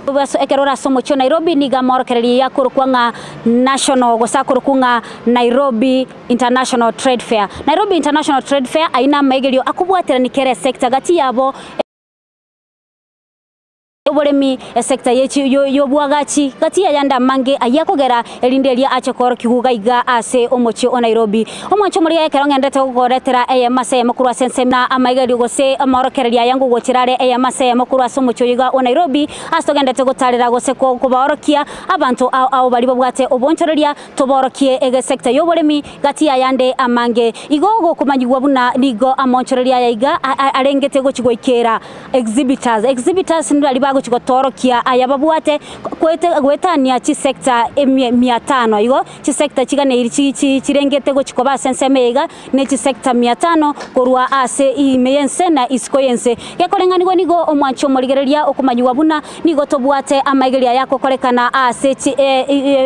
Ekero ore ase omochie o Nairobi nigo amorokererio yakorokwa ng'a National gose akorokwa ng'a Nairobi International Trade Fair. Nairobi International Trade Fair ayio namaigerio akobwaterania kera esector gati yabo Oboremi, esector ye y'obwagachi, gati y'ayande amange ayio akogera erinde eria ache koorokigwa iga iga ase omochie o Nairobi. Omwancho omoria ekero ng'enderete gokoretera eyemo ase eyemo korwa ase ensemo na amaigerio gose amaorokererio aya ngogochera are eyemo ase eyemo korwa ase omochie oyo iga o Nairobi ase togenderete gotarera gose kobaorokia abanto ao ao baria babwate obonchoreria toborokie egesector y'oboremi gati y'ayande amange. Igo gokomanyigwa buna nigo amaonchoreria aya iga arengete gochi goikera Exhibitors, Exhibitors nibaria bagochia gotoorokia aya babwate goetania chisector mia tano igo, chisector chiganeiri chirengete gochia koba ase ensemo eye iga, ne chisector mia tano korwa ase ime y'ense na isiko y'ense. Gekoreng'anigwa nigo omwanchi omorigereria okomanyigwa buna nigo tobwate amaigerio aya agokorekana ase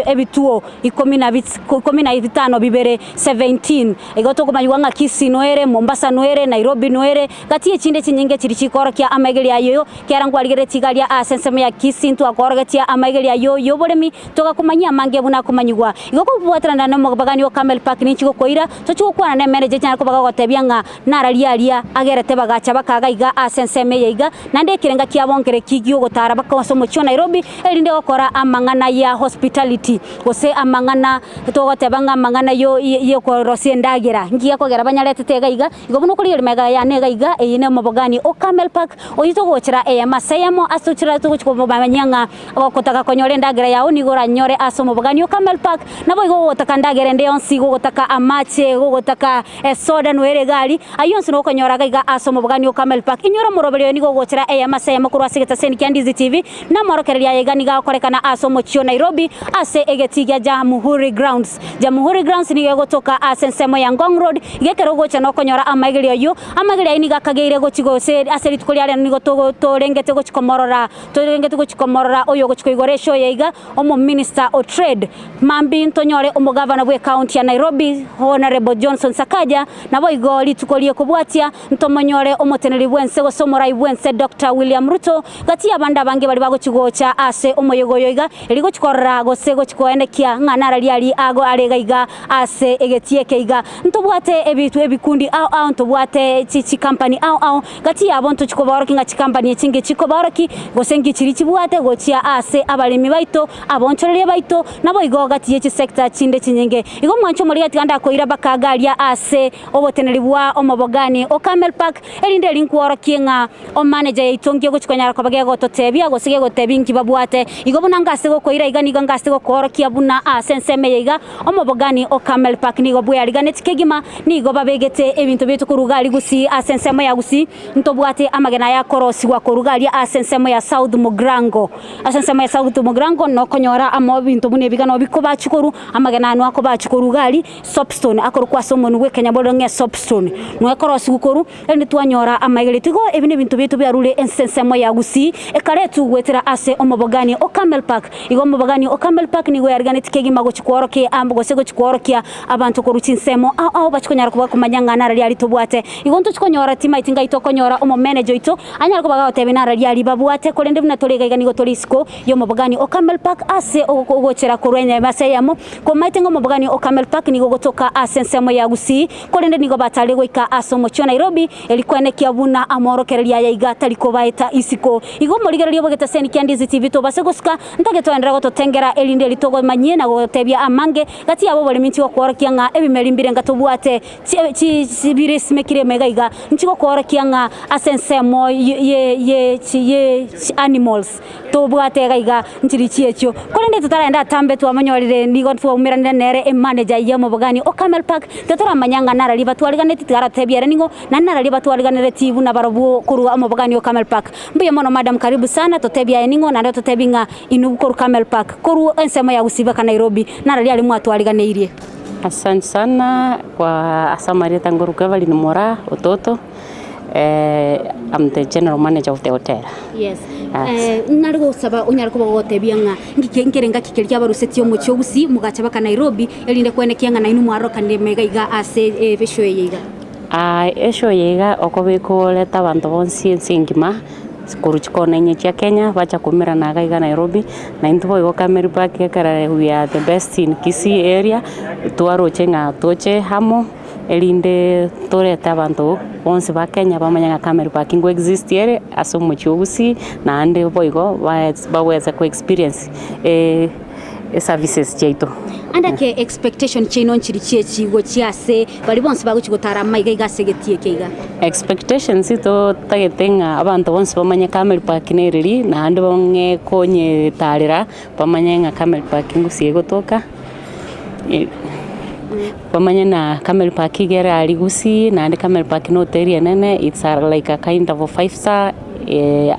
ebituo ikomi na ikomi na bitano bibere, 17. Igo tokomanyigwa ng'a Kisii noere, Mombasa noere, Nairobi noere, Gati y'echinde chinyinge chiria chikoorokia amaigerio ayio, kera nkwarigeretie iga aria ase ensemo ya Kisii ntwakorogetie amaigerio ayio y'oboremi, togakomanyia amange buna akomanyigwa. Igo kobwaterana nomobagani o Camel Park ninchi gokoira, tochie gokwana nemeneja echinyare koba gogotebia ng'a nararia aria agerete bagacha bakaga iga ase ensemo eye iga, naende ekerenga kiabo nkereki gi'ogotara baka ase omochie o Nairobi, erinde gokora amang'ana ya hospitality gose amang'ana togoteba ng'a amang'ana yo y'okorosia endagera. Nki gekogera banyaretete iga iga? Igo buna okorigereria magega yane iga iga, eye nomobogani o Carmel Park, oyio togochera eyemo ase eyemo ase tochire togochia komomanyia ng'a gokotaka konyora endagera yao nigo oranyore ase omobogani o Carmel Park. Naboigo gogotaka endagera ende yonsi, gogotaka amache, gogotaka esoda noere egari, ayio onsi nigo okonyora iga iga ase omobogani o Carmel Park. Inyora omoroberi oyo nigo ogochera eyemo ase eyemo korwa ase egetaseni kia Ndizi TV, namorokererio aye iga nigo agokorekana ase omochie o Nairobi ase egetii gia Jamhuri Grounds. Jamhuri Grounds nigo egotoka ase ensemo ya Ngong Road, iga ekero ogocha nokonyora amaigerio ayio. Amaigerio ayio nigo akageire gochi gose ase rituko ria rero nigo togo torengete gochi komorora torengete gochi komorora oyo ogochi koigora eshow eye iga, omominister o trade. Mambia ntonyore omogavana bwe county ya Nairobi Honourable Johnson Sakaja, naboigo rituko riekobwatia ntomonyore omoteneneri bwense gose omorai bwense Doctor William Ruto, Gati y'abande abange baria bagochia gocha ase omoyega oyo iga, erio gochia korora gose gochia koenekia ng'a narari aria ago are iga iga ase egetii eke iga. Ntobwate ebitu ebikundi ao ao, ntobwate chi chikampani ao ao, gati yabo ntochia kobaorokia ng'a chikampani echi ngechi kobaorokia gose nki chiria chibwate gochia ase abaremi baito, abaonchoreria baito, naboigo gati ye chisector chinde chinyinge. Igo omwancho omorigia tiga ndakoira baka iga aria ase oboteneri bwa omobogani o Carmel Park, erinde eri nkworokie ng'a Omanager yaito nki ogochia konyara koba gegototebia gose gegotebia inki babwate. Igo buna ngase gokoira iga nigo ngase gokoorokia buna ase ensemo eye iga omobogani o Carmel Park nigo bweariganeti kegima nigo babegete ebinto biaito korwa iga aria Gusii ase ensemo ya Gusii ntobwate amagena aya akorosigwa korwa iga aria ase ensemo ya South Mugirango. Ase ensemo ya South Mugirango nokonyora amo ebinto buna ebiga nabo bikobachwa korwa amagena aya nokobachwa korwa iga aria soapstone akorokwa ase omonwa bwa ekenyamorero ng'a esoapstone. Noekorosigwa korwa. Erinde twanyora amaigereto. Igo ebi nebinto biaito biarure ense ensemo ya Gusii, ekaretwa goetera ase omobogani o Carmel Park. Igo omobogani o Carmel Park nigo oyariganetie kegima gochia kworokia am gose gochia kworokia abanto korwa chinsemo ao ao bachie konyara koba komanya ng'a nararia aria tobwate. Igo ntochie konyora timaeti ngai tokonyora omomeneja oito anyare koba agagotebia nararia aria babwate korende buna tore iga iga nigo tore isiko y'omobogani o Carmel Park ase ogochera korwa enyemo ase eyemo. Komaete ng'a omobogani o Carmel Park nigo ogotoka ase ensemo ya Gusii, korende nigo batarire goika ase omochie o Nairobi, eri koenekia buna amorokererio aya iga tari kobaeta isiko. Igo omorigereria bw'egeteseni kia Ndizi TV tobase gosuka, ntake toenderere gototengera erinde eri togomanyie na gotebia amange gati yabo oboremi nchigokworokia ng'a ebimeri mbire nga tobwate chi bire simekire ime iga iga nchigokworokia ng'a ase ensemo ye ye ye animals tobwate iga iga nchiri chiechio. Korende totaragenda atambe twamonyorire nigo twaumeranire nere emanager y'omobogani o Camel Park tetoramanya ng'a nararia batwariganetie tigaratotebia ere ning'o naende nararia batwariganeretie buna barobwo korwa omobogani o Camel Park. Mbuya mono madam karibu sana totebie aye ning'o naende ototebie ng'a inwe korwa Camel Park korwa ensemo ya Gusii baka Nairobi nararia aria mwatwariganeirie. Asante sana kwa ase amarieta ngoruka Evelyn Moraa Ototo. I'm the general manager of the hotel. Yes. Eh, nare gosaba onyare koba gogotebia ng'a ngike nkere ngaki keria kiabarusetie omochie o Gusii mogacha baka Nairobi erinde kwenekia ng'a nainwe mwarokanire mega iga ase eshow eye iga. Eshow eye iga okobeka orete abanto bonsi ense engima. Korwa chikona inye chia Kenya bacha koumerana iga iga Nairobi, na intwe boigo Camel Park ekero we are the best in Kisii area, twaroche ng'a toche amo erinde torete abanto bonsi ba Kenya bamanye ng'a Camel Park nko exist ere ase omochie o Gusii, naende boigo baweze ko experience eservices chiaito. Ande ake expectation chiaino nchiri chi'echi gochia ase baria bonsi bagochia gotara amaiga iga ase egetii eke iga? Expectations totagete ng'a abanto bonsi bamanye Camel Park nereri, naende bang'e konyetarera bamanye ng'a Camel Park ngosii egotoka, bamanye na Camel Park iga ere aria Gusii, naende Camel Park na hoteli enene it's a like a kind of a five star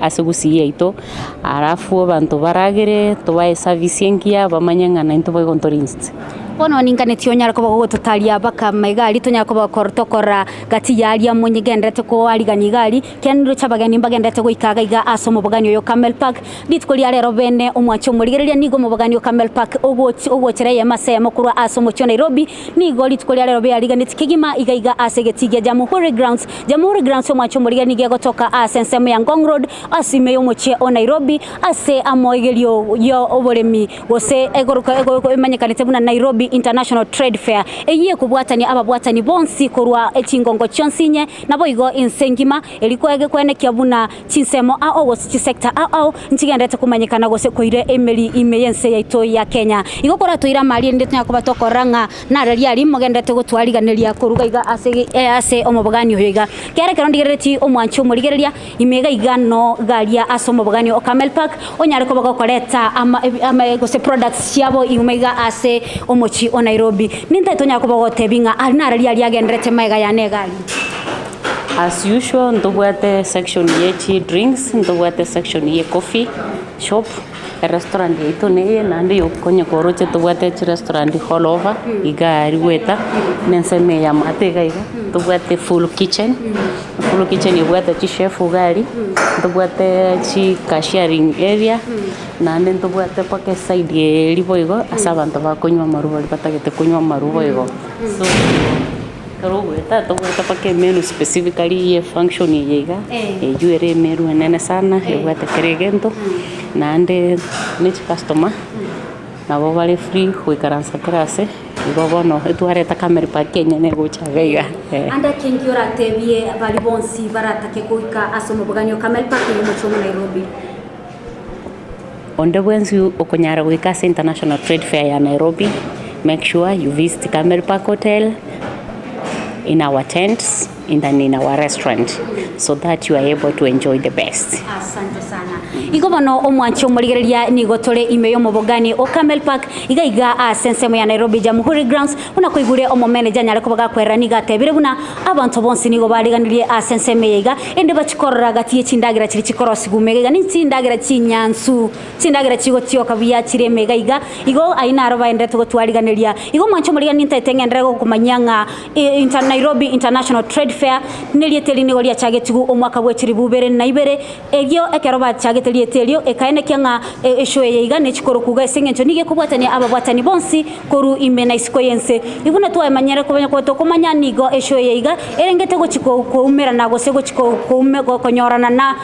ase Gusii yaito. Alafu abanto baragere, tobae eservice engiya, bamanye ng'a naintwe boigo ntori inse. Bono ninganetie onyare koba ogototaria mpaka amaiga aria tonyare koba tokorora gati y'aria monyegenderete koarigania iga aria, kiagera niroche abageni mbagenderete goika iga iga ase omobogani oyo Camel Park. Rituko ria rero bene omwanche omorigereria nigo omobogani o Camel Park ogochi ogochera eyemo ase eyemo korwa ase omochie o Nairobi, nigo rituko ria rero beariganetie kegima iga iga ase egetii gia Jamhuri Grounds. Jamhuri Grounds omwanche omorigereria nigo egotoka ase ensemo ya Ngong Road ase ime y'omochie o Nairobi ase amoegerio y'oboremi gose emanyekanete buna Nairobi International Trade Fair, eyio ekobwatania ababwatani bonsi korwa chingongo chionsi inye naboigo ense engima, erio kwenekia buna chinsemo ao gose chisector ao ao nchigenderete komanyekana gose koira emeri ime y'ense yaito ya Kenya. Igo koratoire amari erinde tonyare koba tokorora ng'a Nararia aria mogenderete gotwariganeria koruga iga ase ase omobogani oyo iga. Kera ekero ndigereretie omwanchi omorigereria ime iga iga no garia ase omobogani o Camel Park onyare koba gokoreta ama ama gose products chiabo ime iga ase omochie o Nairobi. Nintaete onyare koba ogotebi ng'a aria nararia aria agenderete magega yane iga aria. As usual ntobwate section ye chidrinks, ntobwate section ye coffee shop. Erestaurant yaito neye naende yokonya koroche tobwate chirestaurant all over iga aria goeta na ensemo eye ya maate iga iga tobwate full kitchen, full kitchen ebwate chichef iga aria, ntobwate chi cashiering area, naende ntobwate mpaka eside eria boigo ase abanto bakonywa amarwa baria batagete konywa amarwa boigo. So ekero ogoeta tobwate mpaka emenu specifically ye efunction eye iga, eywo ere emeru enene sana ebwate kera egento, naende ne chicustomer nabo bare free goikaransa kera ase, igo bono etwarete camel park enyene gocha iga iga eh. Ande akenki oratebie baria bonsi baratake goika ase omobogani o Camel Park oyio omochie omo Nairobi? Onde bwensi okonyara goika ase International Trade Fair ya Nairobi, make sure you visit Camel Park Hotel in our tents and then in our restaurant so that you are able to enjoy the best. Asante sana. Igo bono omwanchi omorigereria nigo tore ime y'omobogani o Camel Park iga iga ase ensemo ya Nairobi Jamhuri Grounds buna koigure omomeneja anyare koba gakwerera nigo atebire buna Abanto bonsi nigo bariganirie ase ensemo eye iga, erinde bachie korora gati ye chindagera chiria chikorosigwa emega iga, ne chindagera chinyansu, chindagera chigotioka buya chire emega iga. Igo ayio naro baenderete gotwariganeria. Igo omwanche omorigani nintagete ng'enderere gokomanyia ng'a Inter Nairobi International Trade Fair nerieta eri nigo riachagetigwe omwaka bwe chilifu ibere na ibere, Erio ekero bachagete rieta erio, ekaenekia ng'a esho eye iga nechikoroku ase engencho nigo ekobwatania ababwatani bonsi korwa ime na isiko y'ense. Buna twamanyire komanya tokomanya nigo esho eye iga erengete gochi koumerana gose gochi konyorana na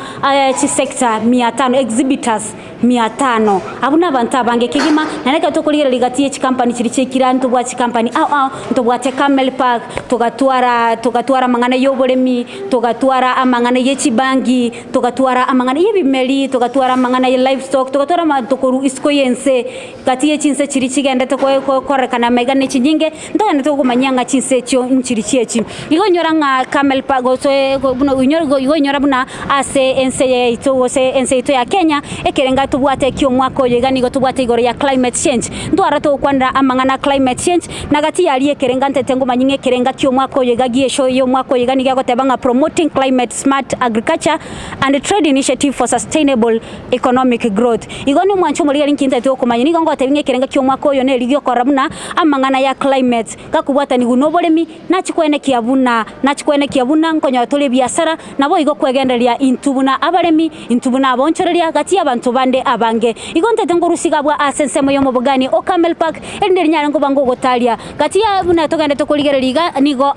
chisector mia tano, exhibitors mia tano. Abwo nabanto abange kegima, naende ekero tokorigereria gati ye chikampani chiria chiaikire ntobwate chikampani ao ao, ntobwate Camel Park, togatwara togatwara amang'ana y'oboremi, togatwara amang'ana ye chibangi, togatwara amang'ana y'ebimeri, togatwara amang'ana ye livestock, togatwara amato korwa isiko y'ense, gati ye chinse chiria chigendete ko- ko- korekana amaiga ne chinyinge, ntogende tokomanyia ng'a chinse echio nchiri chiechi. Igo inyora ng'a camel park gose buna inyora igo inyora buna ase ense yaito gose ense yaito ya Kenya, ekerenga tobwate kia omwaka oyo iga nigo tobwate igoro ya climate change. Ntwara togokwanera amang'ana a climate change, na gati yaria ekerenga ntete ngomanyie ng'a ekerenga kia omwaka oyo iga gi'eshow y'omwaka oyo iga nigo egoteba ng'a promoting climate smart agriculture and trade initiative for sustainable economic growth. Igo nomwancha omorigeri nki ntagete gokomanya nigo ngotebia ng'a ekerenga kia omwaka oyo neri giokorora buna amang'ana ya climate gakobwatanigwa na oboremi Nachie kwenekia buna, nachie kwenekia buna nkonyora tore ebiasara, naboigo kwegendereria intwe buna abaremi, intwe buna abaonchoreria gati y'abanto bande. abande abange. Igo ntete nkorusia iga abwo ase ensemo y'omobogani o Carmel Park, erinde rinyare nkoba ngogotaria. Gati ya buna togendete korigereria iga, nigo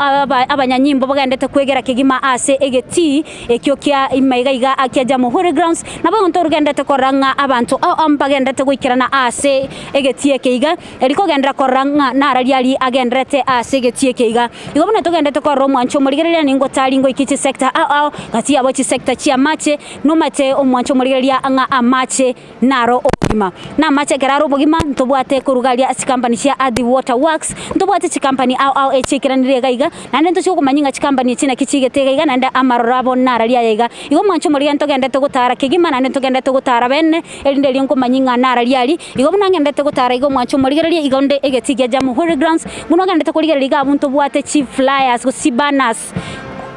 abanyanyimbo bagendete kwegera kegima ase egetii ekio kia ime iga iga kia Jamhuri Grounds, naboigo ntorugendete korora ng'a abanto ao mbagendete goikerana ase egetii eke iga, eri kogenderera korora ng'a nararia aria agendererete ase egetii eke iga. Igo buna togendete korora omwancho omorigereria ningotari ngoikie chisector ao ao, gati yabo chisector chi'amache, nomate omwancho omorigereria ng'a amache naro obogima. Na amache ekero are obogima, ntobwate koruga aria ase chikampani chia Athi Water Works, ntobwate chikampani ao ao echiikeranire iga iga, naende ntochia gokomanyia ng'a chikampani echi naki chiigete iga iga, naende amaroro abo nararia aya iga. Igo omwancho omorigia ntogendete gotara kegima naende ntogendete gotara bene, erinde erio nkomanyie ng'a nararia aria. Igo buna ngendete gotara iga omwancho omorigereria, igo nde egetii gia Jamhuri Grounds, buna ogendete korigereria iga abwo ntobwate chiflyers gose chibanners,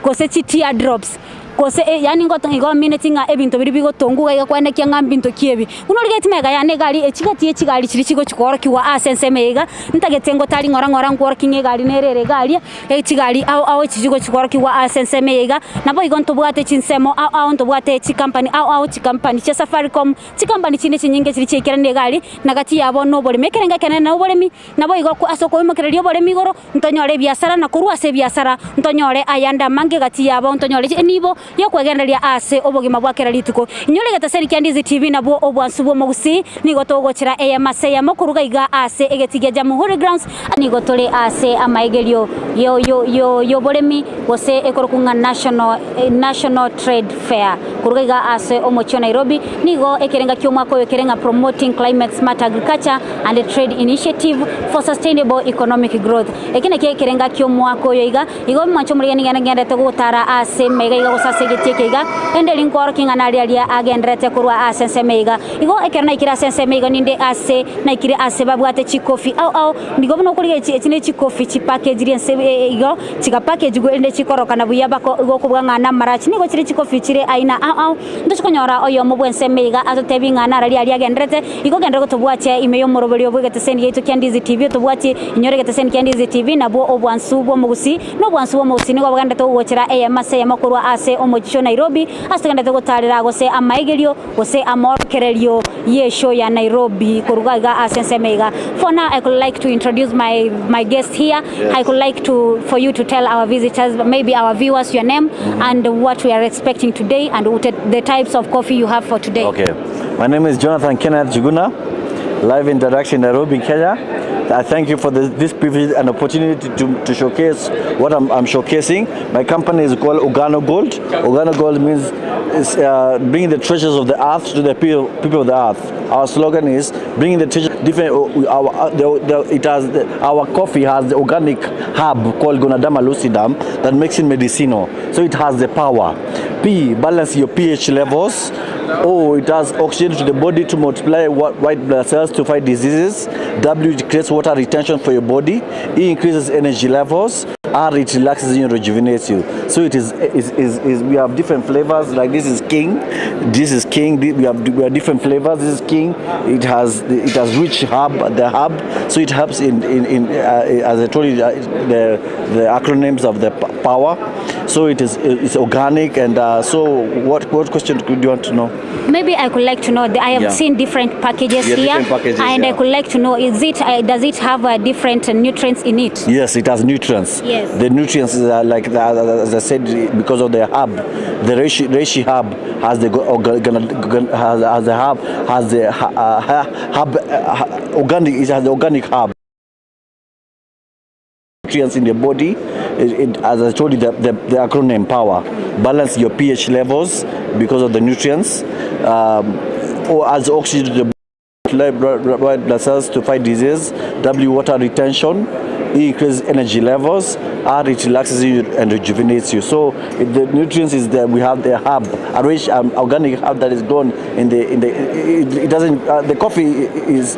gose chiteardrops. Gose e, yaani ngoto igo omineti ng'a ebinto biria bigotongwa iga kwanekia ng'a mbinto ki ebi. Buna origetie magega yane egari echi gati ye chigari chiria chigochi koorokigwa ase ensemo eye iga, ntagete ngotari ng'ora ng'ora nkworokie ng'a egari nere ere iga aria, echigari ao ao echi chigochi koorokigwa ase ensemo eye iga. Naboigo ntobwate chinsemo ao ao ntobwate chikampani ao ao chikampani chia Safaricom, chikampani chinde chinyinge chiria chiaikeranire iga aria, na gati yabo na oboremi. Ekerengo ekenene na oboremi, naboigo ase okoimokereria oboremi igoro, Ntonyore ebiasara, na korwa ase ebiasara ntonyore ayande amange gati yabo, ntonyore enibo y'okwegendereria ase obogima bwa kera rituko. Inyora egeteseri kia Ndizi TV nabwo obwansu bw'omogusii, nigo togochera eyemo ase eyemo koruga iga ase egetii gia Jamhuri Grounds. Nigo tore ase amaegerio y'oboremi gose ekorokwa ng'a National National Trade Fair koruga iga ase omochie o Nairobi. Nigo ekerenga ki'omwaka oyo kere ng'a Promoting Climate Smart Agriculture and Trade Initiative for Sustainable Economic Growth. Eki nakio ekerenga ki'omwaka oyo iga. Igo omwanche omorigeni nigo ngenderete gotara ase emaiga iga gose ase egetii eke iga, ende eri nkoorokia ng'a naria aria agendererete korwa ase ensemo eye iga. Igo ekero naikire ase ensemo eye iga ninde ase naikire ase babwate chikofi ao ao, nigo buna okorigia echi echi ne chikofi chipackagiri ense igo, chigapackagigwa erinde chikorokana buya bako igo okobua ng'a namarachi. Nigo chire chikofi chire aina ao ao. Ntochi konyora oyomo bw'ensemo iga atotebie ng'a nararia aria agendererete, igo ogenderere gotobwatia ime y'omoroberio bw'egeteseni giaito kia Ndizi TV, otobwatie inyore egeteseni kia Ndizi TV, nabwo obwansu bw'omogusii, na obwansu bw'omogusii nigo bogendererete gogochera eyemo ase eyemo korwa ase omochie o Nairobi, ase togendererete gotarera gose amaegerio gose amorokererio y'eshow ya Nairobi korwa iga ase ensemo iga. For now I could like to introduce my, my guest here. I could like to, for you to tell our visitors, maybe our viewers your name and what we are expecting today and what the types of coffee you have for today. Okay. My name is Jonathan Kenneth Juguna, live in direction Nairobi, Kenya. I thank you for this privilege and opportunity to showcase what I'm showcasing. My company is called Organo Gold. Organo Gold means is, bringing the treasures of the earth to the people of the earth. Our slogan is bringing the treasure different. Our the, it has the, our coffee has the organic herb called Ganoderma lucidum that makes it medicinal. So it has the power. P, balance your pH levels. O, it has oxygen to the body to multiply white blood cells to fight diseases. W, it creates water retention for your body. E, increases energy levels. R, it relaxes you and rejuvenates you. So it is we have different flavors. Like this is King, this is King. We have different flavors. This is King. It has rich herb, the herb. So it helps in as I told you, the acronyms of the power. So it's organic. And so what question do you want to know? Maybe I could like to know. I have seen different packages Yeah, here, different packages, and I yeah. could like to know, does it have different nutrients in it? Yes, it has nutrients. Yes. The nutrients are like the, as I said, because of the herb, the reishi herb has the has the herb has the herb, organic. It has the organic herb. Nutrients in the body. As I told you, the acronym power, balance your pH levels because of the nutrients, or as oxygen to the white blood cells to fight disease. W, water retention. E, increases energy levels. R, it relaxes you and rejuvenates you. So the nutrients is that we have the herb, a rich, organic herb that is grown in the, in the it, it doesn't, the coffee is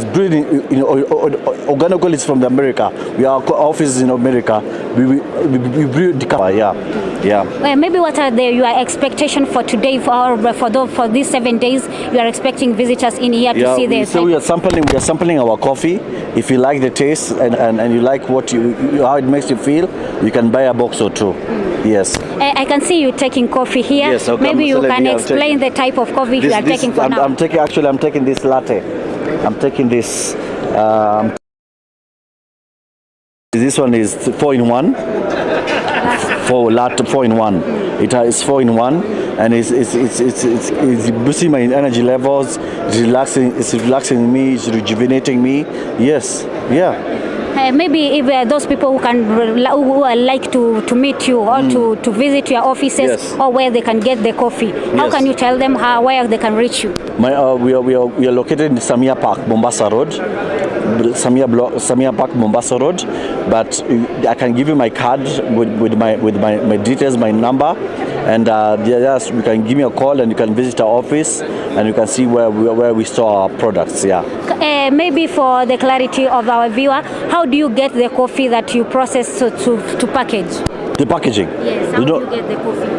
brewed in organic is from the America. We are offices in America. We brew the coffee. Yeah, yeah. Well, maybe what are your expectation for today, for these 7 days? You are expecting visitors in here to Yeah, see this. So we are sampling our coffee. If you like the taste and you like how it makes you feel, you can buy a box or two. Yes. I can see you taking coffee here. Yes, okay, Maybe I'm you selling can here, I'm explain taking- the type of coffee you are taking for I'm, now. I'm taking actually I'm taking this latte. I'm taking this this one is 4 in 1. 4 latte 4 in 1. It is 4 in 1 and it's boosting my energy levels, it's relaxing, it's relaxing me, it's rejuvenating me. Yes. Yeah. Maybe if those people who can who are like to meet you or to visit your offices or where they can get the coffee, how can you tell them where they can reach you? We are located in Samia Park, Mombasa Road. Samia Block, Samia Park, Mombasa Road. But I can give you my card with my details, my number, and yes, you can give me a call and you can visit our office and you can see where we store our products. Yeah. Maybe for the clarity of our viewer, how do you get the coffee that you process to package? The packaging. Yes, how You know, do you get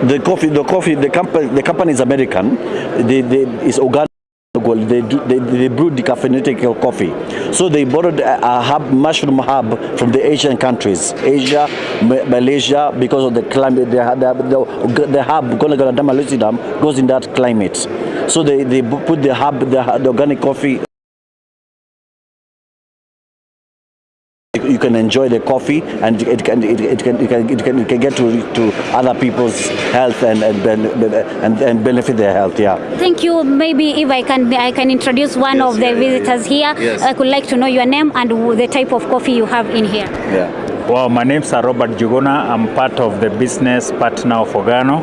the coffee? The coffee, the coffee, the company is American. It's organic. They brew decaffeinated coffee. So they borrowed a herb, mushroom herb from the Asian countries, Asia, Malaysia, because of the climate. The herb, Ganoderma lucidum, goes in that climate. So they put the herb, the organic coffee. You can enjoy the coffee, and it can get to other people's health and benefit their health. Yeah. Thank you. Maybe if I can introduce one Yes, of the yeah, yeah, yeah. visitors here. Yes. I could like to know your name and the type of coffee you have in here. Yeah. My name's Robert Juguna. I'm part of the business partner of Organo.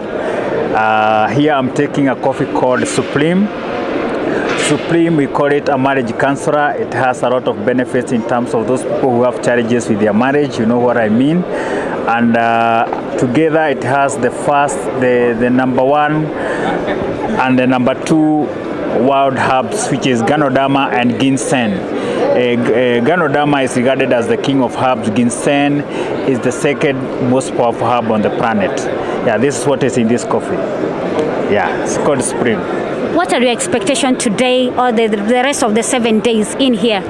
Here I'm taking a coffee called Supreme. Supreme, we call it a marriage counselor. It has a lot of benefits in terms of those people who have challenges with their marriage, you know what I mean. And together it has the number one and the number two wild herbs, which is Ganoderma and ginseng. Ganoderma is regarded as the king of herbs. Ginseng is the second most powerful herb on the planet. Yeah, this is what is in this coffee. Yeah, it's called Supreme. What are your expectations today or the rest of the 7 days in here?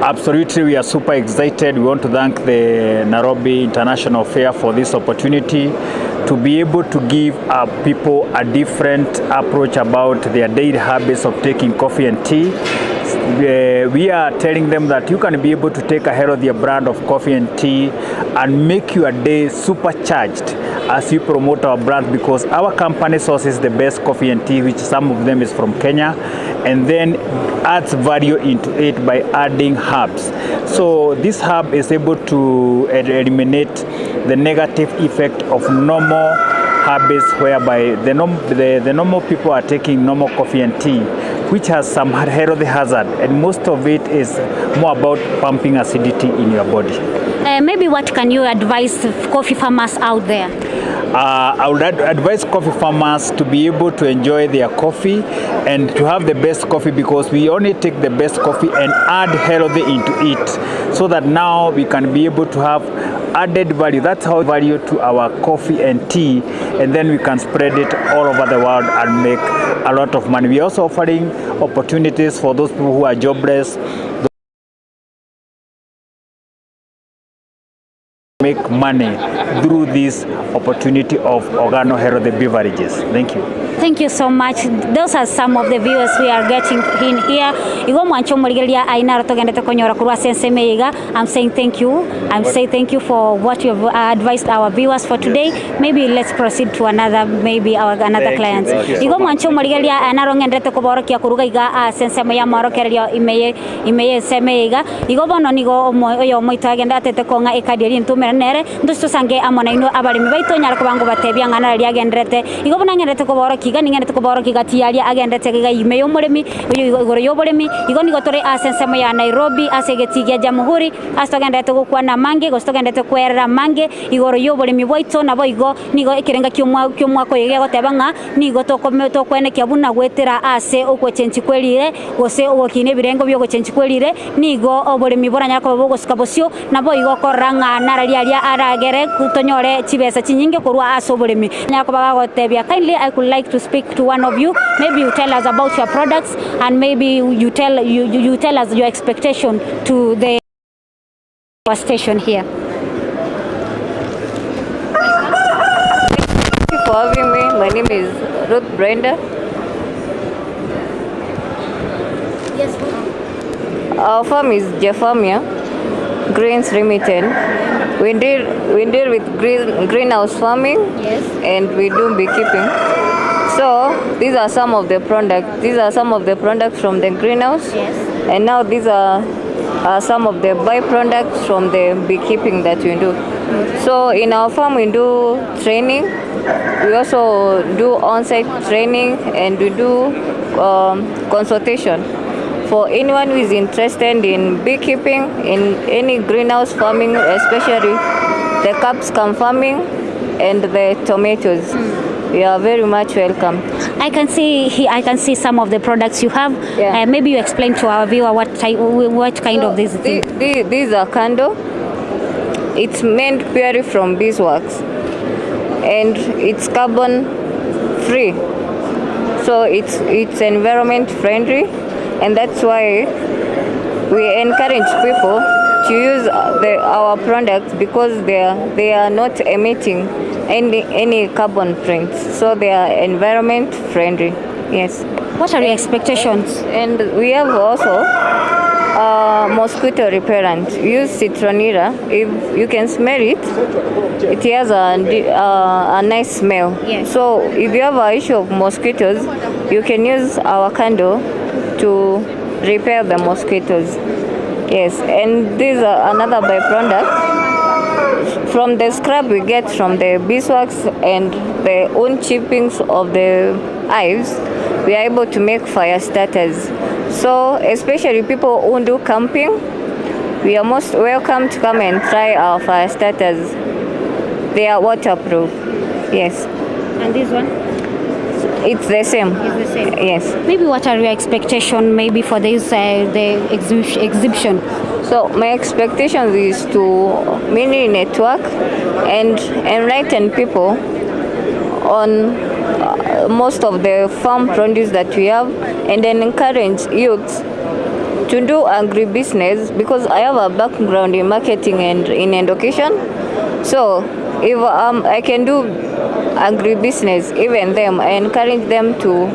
Absolutely, we are super excited. We want to thank the Nairobi International Fair for this opportunity to be able to give our people a different approach about their daily habits of taking coffee and tea. We are telling them that you can be able to take a healthier brand of coffee and tea and make your day supercharged as you promote our brand, because our company sources the best coffee and tea, which some of them is from Kenya, and then adds value into it by adding herbs. So this herb is able to eliminate the negative effect of normal habits, whereby the normal people are taking normal coffee and tea, which has some health hazard, and most of it is more about pumping acidity in your body. Maybe what can you advise coffee farmers out there? I would advise coffee farmers to be able to enjoy their coffee and to have the best coffee, because we only take the best coffee and add healthy into it, so that now we can be able to have added value. That's how value to our coffee and tea, and then we can spread it all over the world and make a lot of money. We are also offering opportunities for those people who are jobless, make money through this opportunity of Organo Healthy Beverages. Thank you. Thank you so much. Those are some of the viewers we are getting in here. Igo mwancho murigeria aina rotogendete konyora kurwa sense meiga. I'm saying thank you. I'm saying thank you for what you have advised our viewers for today. Yes. Maybe let's proceed to another, maybe our another Thank you. clients. Thank you so Igo much. mwancho murigeria aina rongendete koborokia kuruga iga sense meya morokererio imeye imeye semeiga. Igo bono nigo oyo moito agenda atete konga ekadi ntumera nere ndususange amona ino abarimi baito nyara kubango batebia ngana ria agendrete. Igo bona ngendete koborokia iga ningendete koborokia gati yaria agendete giga ime yo murimi uyu igoro yo burimi. Igo nigo turi ase ensemo ya Nairobi ase geti gia Jamhuri ase togendete gokwana mange gose togendete kwerera mange igoro yo burimi bwaito nabo igo nigo ekirenga kyomwako yege goteba ng'a nigo tokwenekia buna gwetera ase okwechenchi kwerire gose ogokina ebirengo byogochenchi kwerire nigo oborimi boranyara koba bogosuka bosio nabo igo korora ng'a nararia aria aragere tonyore chibesa chinyinge korwa ase oborimi. Nyara koba gagotebia kindly I could like to speak to one of you. Maybe you tell us about your products and maybe you tell us your expectation to the station here. having me. My name is Ruth Brenda. Yes, Ruth. Our farm is Jefamia Greens Limited. We deal with greenhouse farming. Yes. And we do beekeeping. So these are some of the products. These are some of the products from the greenhouse. Yes. And now these are some of the byproducts from the beekeeping that we do. So in our farm we do training. We also do on-site training, and we do consultation for anyone who is interested in beekeeping, in any greenhouse farming, especially the capsicum farming and the tomatoes. You are very much welcome. I can see some of the products you have. Yeah. Maybe you explain to our viewer what type, what kind So of this thing. These are candle. It's made purely from beeswax, and it's carbon free. So it's environment friendly, and that's why we encourage people to use our products, because they are not emitting any carbon prints, so they are environment friendly. Yes. What are your expectations? And we have also mosquito repellent. Use citronella. If you can smell it, it has a nice smell. Yes. So if you have an issue of mosquitoes, you can use our candle to repel the mosquitoes. Yes, and these are another byproduct from the scrap we get from the beeswax and the own chippings of the hives. We are able to make fire starters. So especially people who do camping, we are most welcome to come and try our fire starters. They are waterproof. Yes. And this one? It's the same. It's the same. Yes. Maybe what are your expectations maybe for this the exhibition? So my expectations is to mainly network and enlighten people on most of the farm produce that we have, and then encourage youths to do agribusiness, because I have a background in marketing and in education. So if I can do agribusiness, even them, I encourage them to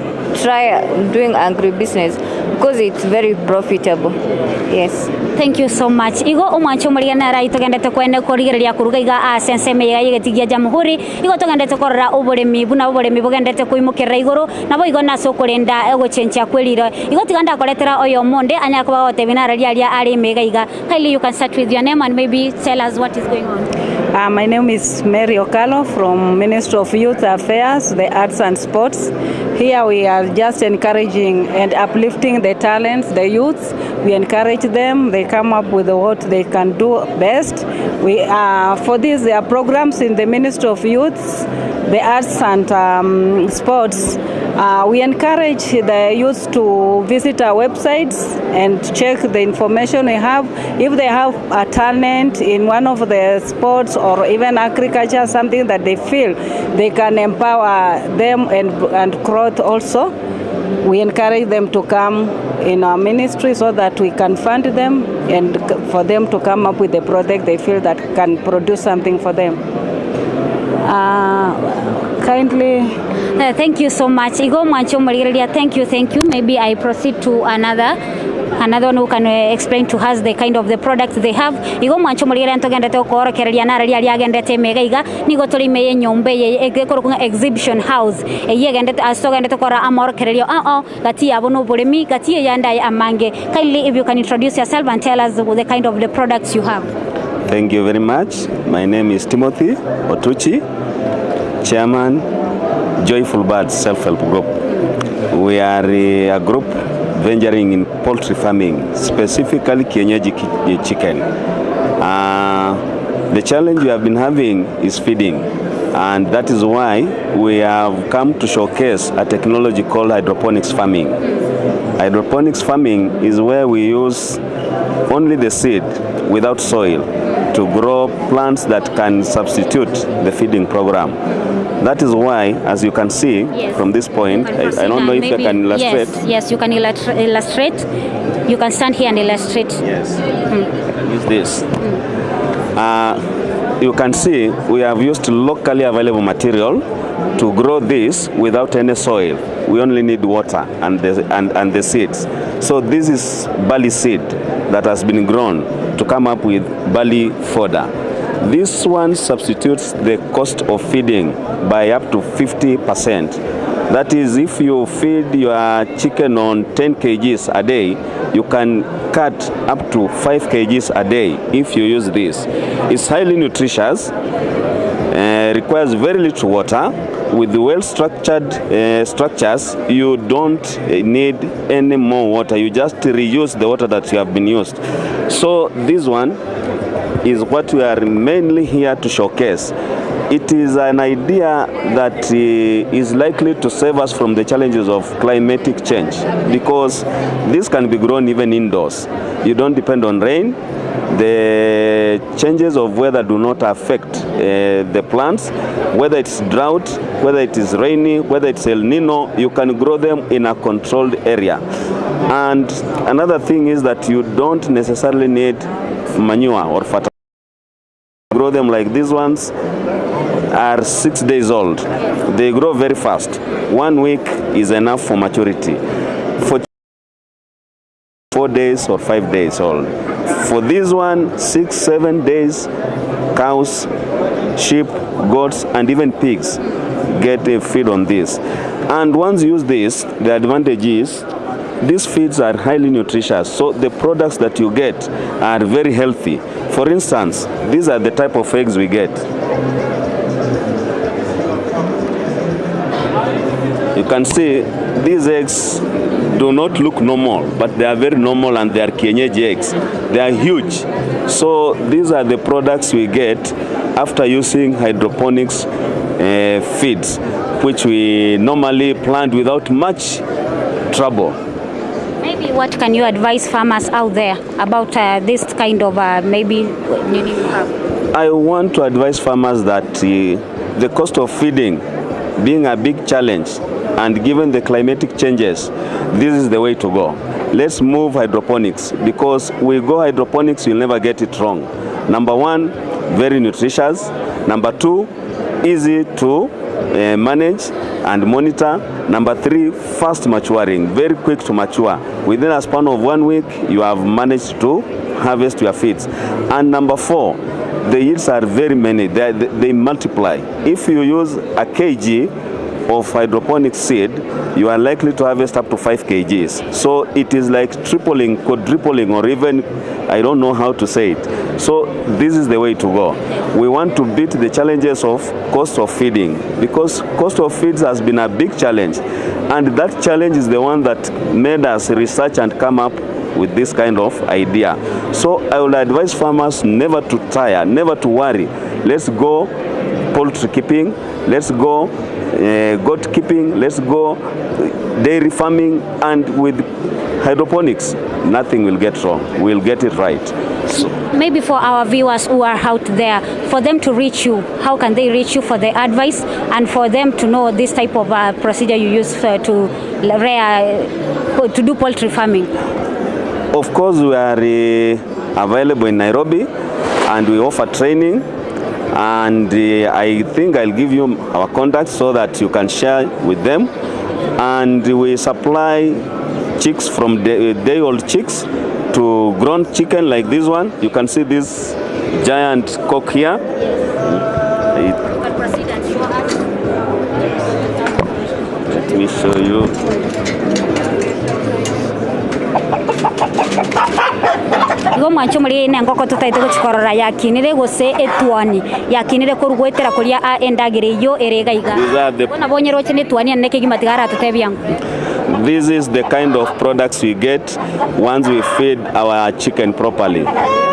try doing agribusiness, because it's very profitable. Yes. Thank you so much. Igo omwancho omorigana arai togendete kwene korigereria kuruga iga ase ensemo iga yegetigia Jamhuri. Igo togendete korora oboremi buna oboremi bogendete koimokerera igoro nabo igo nase okorenda egochenchia kweriro. Igo tiga ndakoretera oyo omonde anya koba gotebia nararia aria are emega iga. Kindly you can start with your name and maybe tell us what is going on. My name is Mary Okalo from Ministry of Youth Affairs, the Arts and Sports. Here we are just encouraging and uplifting the talents, the youths. We encourage them, they come up with what they can do best. For this, there are programs in the Ministry of Youth, the Arts and Sports. We encourage the youth to visit our websites and check the information we have. If they have a talent in one of the sports or even agriculture, something that they feel they can empower them and growth also, we encourage them to come in our ministry so that we can fund them and for them to come up with a product they feel that can produce something for them. Kindly. Thank you so much. Igo mwancho morigereria, thank you, thank you. Maybe I proceed to another one who can explain to us the kind of the products they have. Igo mwancho morigereria ntogendete okorokereria nararia aria agendete mega iga nigo turi meye nyombe ye egekoro exhibition house eyegendete asogendete kora amorokererio a o gati yabo no buremi gati yanda amange. Kindly if you can introduce yourself and tell us the kind of the products you have. Thank you very much. My name is Timothy Otuchi, Chairman, Joyful Birds Self-Help Group. We are a group venturing in poultry farming, specifically kienyeji chicken. The challenge we have been having is feeding, and that is why we have come to showcase a technology called hydroponics farming. Hydroponics farming is where we use only the seed without soil to grow plants that can substitute the feeding program. That is why, as you can see from this point, You can I don't know if I maybe can illustrate. Yes, yes, you can illustrate. You can stand here and illustrate. Yes. Use this. You can see we have used locally available material. to grow this without any soil. We only need water and the, and, and the seeds. So this is barley seed that has been grown to come up with barley fodder. This one substitutes the cost of feeding by up to 50%. That is, if you feed your chicken on 10 kgs a day, you can cut up to 5 kgs a day if you use this. It's highly nutritious, requires very little water. With well-structured structures, you don't need any more water. You just reuse the water that you have been used. So this one is what we are mainly here to showcase. It is an idea that is likely to save us from the challenges of climatic change because this can be grown even indoors. You don't depend on rain. The changes of weather do not affect the plants. Whether it's drought, whether it is rainy, whether it's El Nino, you can grow them in a controlled area. And another thing is that you don't necessarily need manure or fertilizer. Grow them like these ones are 6 days old. They grow very fast. 1 week is enough for maturity. For 4 days or 5 days old. For this one, 6, 7 days, cows, sheep, goats, and even pigs get a feed on this. And once you use this, the advantage is these feeds are highly nutritious, so the products that you get are very healthy. For instance, these are the type of eggs we get. You can see these eggs do not look normal, but they are very normal and they are kienyeji eggs. They are huge. So these are the products we get after using hydroponics feeds, which we normally plant without much trouble. Maybe what can you advise farmers out there about this kind of maybe you need to have? I want to advise farmers that the cost of feeding being a big challenge, and given the climatic changes, this is the way to go. Let's move hydroponics, because we go hydroponics, you'll never get it wrong. Number one, very nutritious. Number two, easy to manage and monitor. Number three, fast maturing, very quick to mature. Within a span of 1 week, you have managed to harvest your feeds. And number four, the yields are very many. They multiply. If you use a kg of hydroponic seed, you are likely to harvest up to 5 kgs. So it is like tripling, quadrupling, or even, I don't know how to say it. So this is the way to go. We want to beat the challenges of cost of feeding, because cost of feeds has been a big challenge. And that challenge is the one that made us research and come up with this kind of idea. So I would advise farmers never to tire, never to worry. Let's go poultry keeping, let's go goat keeping, let's go dairy farming, and with hydroponics, nothing will get wrong. We'll get it right. So, maybe for our viewers who are out there, for them to reach you, how can they reach you for the advice and for them to know this type of procedure you use to rear, to do poultry farming? Of course, we are available in Nairobi, and we offer training. And I think I'll give you our contacts so that you can share with them. And we supply chicks from day-old chicks to grown chicken like this one. You can see this giant cock here. Let me show you. Igo mwancho muri ne ngoko tutaite guchikorora yakinire gose etuani yakinire korugwetera kuria endagire iyo erega iga bona bonye roche ne tuani neke gimatigara tutebiangu. This is the kind of products we get once we feed our chicken properly.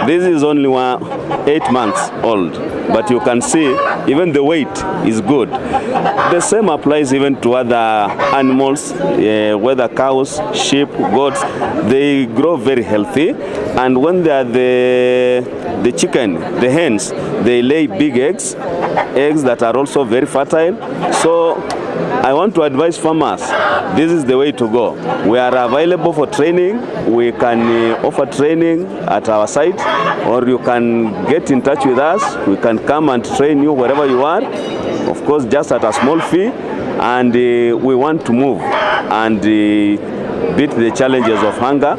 This is only 8 months old, but you can see even the weight is good. The same applies even to other animals, whether cows, sheep, goats. They grow very healthy, and when they are the chicken, the hens, they lay big eggs, eggs that are also very fertile. So I want to advise farmers, this is the way to go. We are available for training. We can offer training at our site or you can get in touch with us. We can come and train you wherever you are. Of course, just at a small fee. And we want to move and beat the challenges of hunger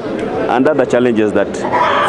and other challenges that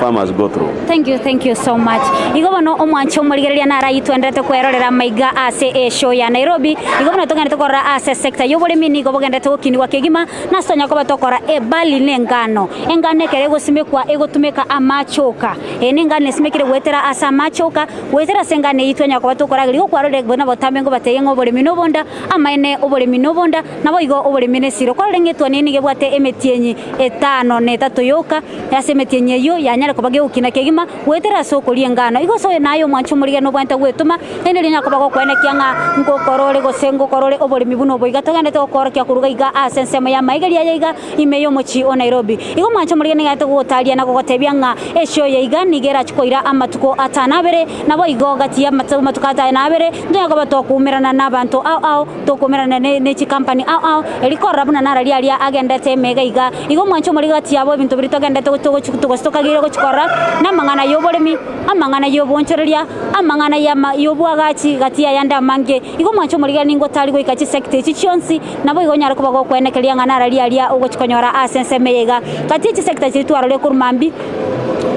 farmers go through. Thank you, thank you so much. Igo bono omwanche omorigereria naro ayio twenderete kwerorera amaiga ase eshow ya Nairobi. Igo bono togenderete korora ase sector y'oboremi nigo bogenderete gokinigwa kegima nase tonya koba tokora ebarley na engano. Engano ekero egosimekwa egotumeka amache oka. Eye na engano esimekire goetera ase amache oka, goetera ase engano eyio twanyara koba tokorageria. Igo kwarorire buna botambe ngobatebie ng'a oboremi na obonda, amaene oboremi na obonda, Naboigo oboremi nesiro. Kwarore ng'a etuoni eye nigo ebwate emetienyi etano na etato yoka, ase emetienyi eyio yanyare koba gegokina kegima goetera ase okoria engano. Igo ase oyo naye omwanche omorigani nobwenerete gwetoma, naende riria onyare koba gokoenekia ng'a ngokora ore gose ngokora ore oboremi buna obo iga togenderete gokoorokia koruga iga ase ensemo y'amaiga riaye iga ime y'omochie o Nairobi. Igo omwanche omorigani nigo aete gogotaria na gogotebia ng'a esio eye iga nigo erachie koira amatuko atano abere, naboigo gati y'amatuko atano abere ntonyare koba tokoumerana nabanto ao ao. Tokomerana ne chikampani ao ao, erio korora buna narari aria agendete emega iga. Igo mwanche omorige gati yabo ebinto biria togendete gose tokageire gochia korora, namang'ana y'oboremi, amang'ana y'oboonchoreria, amang'ana y'oboagachi gati y'ayande amange. Igo mwanche omorige ningo otari goika chisecta echi chionsi, naboigo onyare koba gokwenekeria ng'a narari aria ogochia konyora ase ensemo eye iga. Gati ye chisecta chiria twarorire korwa mambia,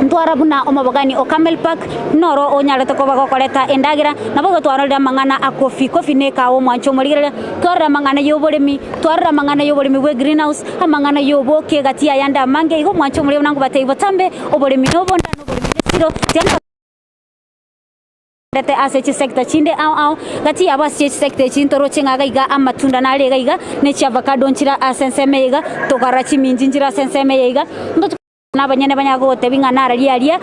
Ntwara buna omobogani o Camel Park, noro onyarete koba gokoreta endagera, naboigo twarorire amang'ana a kofi, kofi nekawa omwancho omorigereria, twarora amang'ana y'oboremi, twarora amang'ana y'oboremi bwe greenhouse, amang'ana y'oboke gati y'ayande amange, igo omwancho omorigereria buna ngobatebia botambe, oboremi nobonda, na oboremi nesiro, tiga. Rete ase chisecta chinde ao ao, gati yabo ase chisecta echi ntoroche ng'a iga iga amatunda nare iga iga, ne chiavacado nchire ase ensemo eye iga, tokarora chiminchi nchire ase ensemo eye iga, ntochi na abanyene banyare kogotebia ng'a nararia aria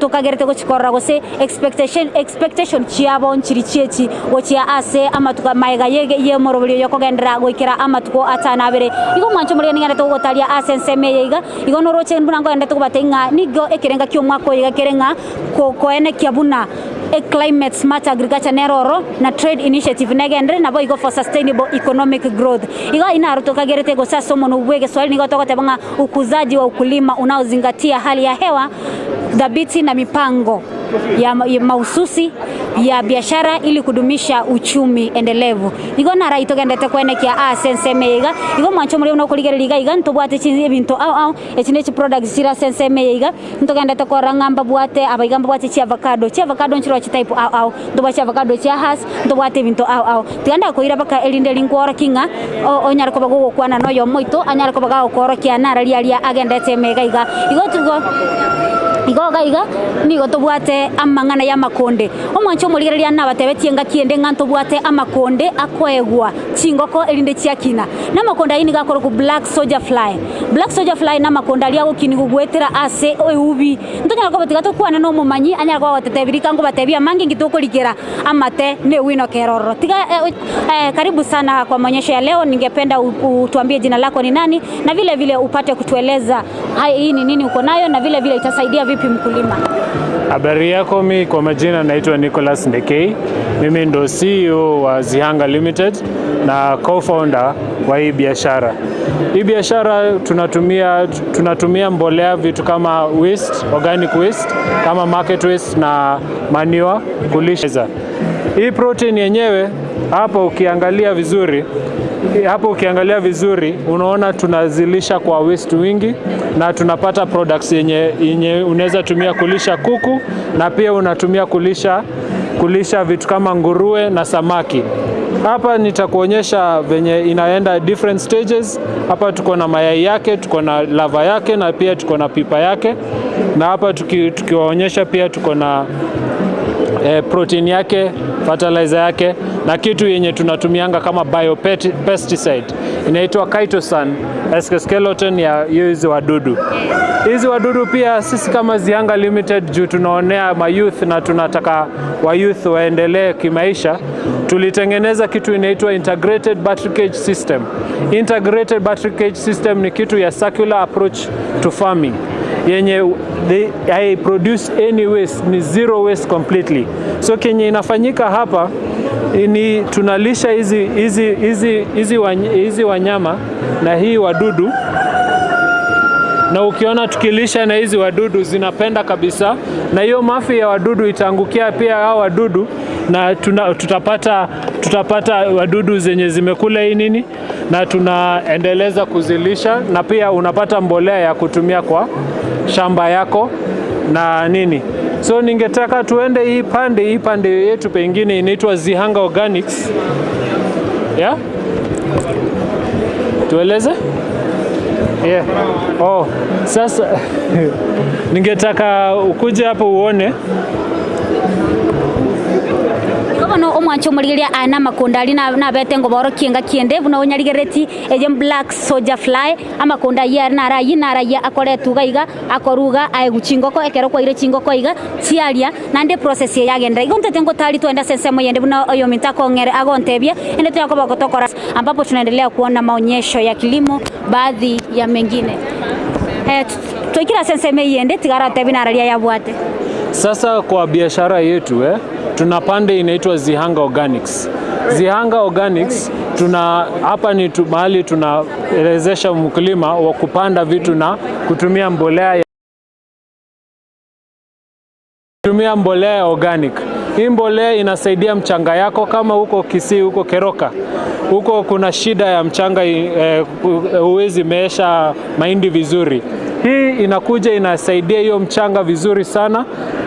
tokagerete gochi korora gose expectation expectation chiabo nchiri chiechi gochia ase amatuko maega ye y'omoroberio oyo okogenderera goikera amatuko atano abere. Igo omwancho omorege nigo agendete gogotaria ase ensemo eye iga, igo noroche buna nkogenderete kobatebia ng'a nigo ekerenga ki'omwaka oyo iga kere ng'a Koenekia buna e climate smart agriculture nero oro na trade initiative negenderere naboigo for sustainable economic growth. Igo ayio naro tokagerete gose ase omonwa bwe egeswahili nigo togoteba ng'a ukuzaji wa ukulima unaozingatia hali ya hewa thabiti na mipango ya mahususi ya biashara ili kudumisha uchumi endelevu. Igo naro ayio togenderete koenekia ase ensemo eye iga. Igo mwanche omorimo buna okorigereria iga iga ntobwate ebinto ao ao echi ne chiproducts chire ase ensemo eye iga. Ntogenderete korora ng'a mbabwate abaiga mbabwate chiavacado, chiavacado nchiroo chitype ao ao, ntobwate chiavacado chia hass, ntobwate ebinto ao ao. Tiga ndakoira mpaka erinde rinkworokie ng'a onyare koba gogokwana na oyomo oito, anyare koba gagokoorokia nararia aria agendete ime iga iga. Igo tigo igo iga iga, nigo tobwate amang'ana y'amakonde. Omwancha omorigereria nabatebetie engaki ende ng'a ntobwate amakonde akoegwa chingoko erinde chiakina. Na amakonde ayio nigo akorokwa black soldier fly. Black soldier fly namakonda aria agokinigwa goetera ase eubi. Ntonyara koba tiga tokwane nomomanyi anyare koba agotetebia rika nkobatebia amange inki tokorikera amate na ewino kera ororo. Tiga karibu sana kwa maonyesho ya leo ningependa utuambie jina lako ni nani na vile vile upate kutueleza hii ni nini uko nayo na vile vile itasaidia vipi mkulima. Habari yako, mi kwa majina naitwa Nicholas Ndekei. Mimi ndo CEO wa Zihanga Limited na co-founder wa hii biashara. Hii biashara tunatumia, tunatumia mbolea vitu kama waste, organic waste kama market waste na manure kulisha. Hii protein yenyewe hapo ukiangalia vizuri hapo ukiangalia vizuri unaona tunazilisha kwa waste wingi na tunapata products yenye, yenye unaweza tumia kulisha kuku na pia unatumia kulisha, kulisha vitu kama nguruwe na samaki. Hapa nitakuonyesha venye inaenda different stages. Hapa tuko na mayai yake, tuko na lava yake na pia tuko na pipa yake, na hapa tukiwaonyesha pia tuko na eh, protein yake, fertilizer yake na kitu yenye tunatumianga kama biopesticide inaitwa chitosan exoskeleton ya hizi wadudu. Hizi wadudu pia sisi kama Zianga Limited juu tunaonea mayouth na tunataka wa youth waendelee kimaisha, tulitengeneza kitu inaitwa integrated battery cage system. Integrated battery cage system ni kitu ya circular approach to farming. yenye they, hai produce any waste, ni zero waste completely. So kenye inafanyika hapa ni tunalisha hizi hizi hizi hizi hizi wanyama na hii wadudu na ukiona tukilisha na hizi wadudu zinapenda kabisa, na hiyo mafi ya wadudu itaangukia pia hao wadudu na tuna, tutapata, tutapata wadudu zenye zimekula hii nini, na tunaendeleza kuzilisha, na pia unapata mbolea ya kutumia kwa shamba yako na nini. So ningetaka tuende hii pande, hii pande yetu pengine inaitwa Zihanga Organics. Yeah? Tueleze? Yeah. Oh, sasa ningetaka ukuje hapo uone. Igo bono omwancho omorigereria aya na amakonda aria na- nabete ngoborokia engaki ende buna onyarigereti eye black soldier fly, amakonda aywo are naro aywo naro aywo akoretwa iga iga akoruga aegwa chingoko ekero kwaire chingoko iga chiaria naende eprocess eye yagenderera. Igo ntete ngotari twende ase ensemo eyende buna oyominto akong'ere agontebia ende tonya koba tokora ambapo tunaendelea kuona maonyesho ya kilimo baadhi ya mengine. Eh, twaikire ase ensemo eyende tiga aratebie nararia yabwate. Sasa kwa biashara yetu eh, tuna pande inaitwa Zihanga Organics. Zihanga Organics tuna hapa ni tu, mahali tunaelezesha mkulima wa kupanda vitu na kutumia mbolea ya tumia mbolea ya organic. Hii mbolea inasaidia mchanga yako, kama huko Kisii, huko Keroka, huko kuna shida ya mchanga, huwezi meesha mahindi vizuri. Hii inakuja inasaidia hiyo mchanga vizuri sana,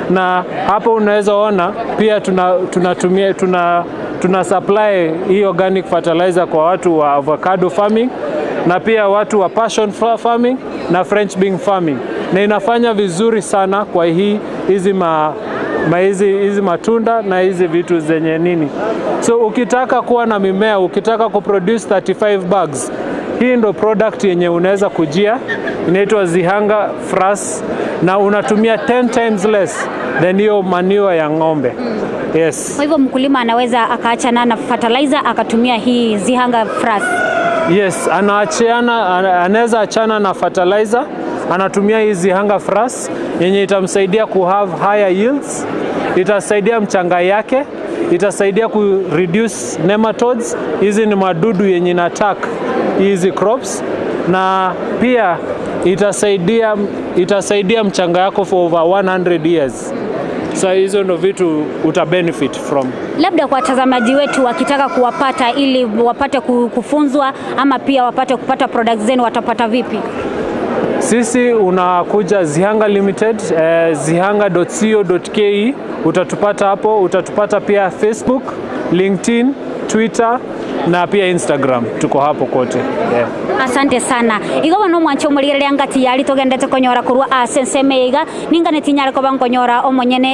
na hapo unaweza ona pia tunatumia tuna, tuna supply hii organic fertilizer kwa watu wa avocado farming na pia watu wa passion flower farming na French bean farming, na inafanya vizuri sana kwa hii hizi ma, ma hizi, hizi matunda na hizi vitu zenye nini. So ukitaka kuwa na mimea, ukitaka kuproduce 35 bags, hii ndo product yenye unaweza kujia, inaitwa Zihanga Frass, na unatumia 10 times less than hiyo manure ya ng'ombe. Yes. Kwa hivyo mkulima anaweza akaachana na fertilizer akatumia hii Zihanga Frass. Yes, anaachiana, anaweza achana na fertilizer, anatumia hii Zihanga Frass yenye itamsaidia ku have higher yields, itasaidia mchanga yake, itasaidia ku reduce nematodes. Hizi ni madudu yenye ina attack hizi crops, na pia itasaidia, itasaidia mchanga yako for over 100 years. So hizo ndo vitu uta benefit from. Labda kwa watazamaji wetu wakitaka kuwapata ili wapate kufunzwa ama pia wapate kupata products zenu watapata vipi? Sisi unakuja Zihanga Limited, eh, zihanga.co.ke utatupata hapo, utatupata pia Facebook, LinkedIn, Twitter na pia Instagram, tuko hapo kote. Yeah. Asante sana. Igo bono omwancho omorigereria ngati yari togendete konyora korwa ase ensemo iga ningane tinyare koba nkonyora omonyene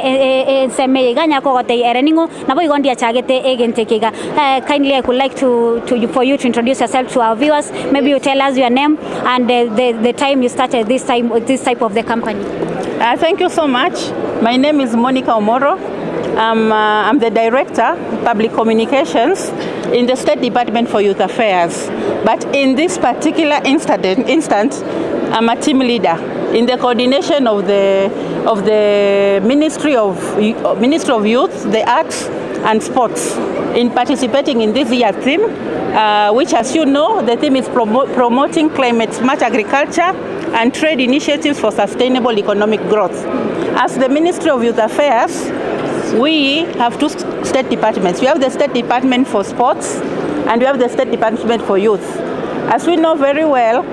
ensemo iga nyare kogotei ere ning'o nabo igo ndiachagete egente eke iga. Kindly I could like to for you to introduce yourself to our viewers. Maybe you tell us your name and the time you started this time this type of the company. Thank you so much. My name is Monica Omoro. I'm the Director of Public Communications in the State Department for Youth Affairs. But in this particular instant, I'm a team leader in the coordination of the Ministry of Youth, the Arts and Sports, in participating in this year's theme, which, as you know, the theme is promoting climate smart agriculture and trade initiatives for sustainable economic growth. As the Ministry of Youth Affairs, we have two state departments. We have the State Department for Sports and we have the State Department for Youth. As we know very well,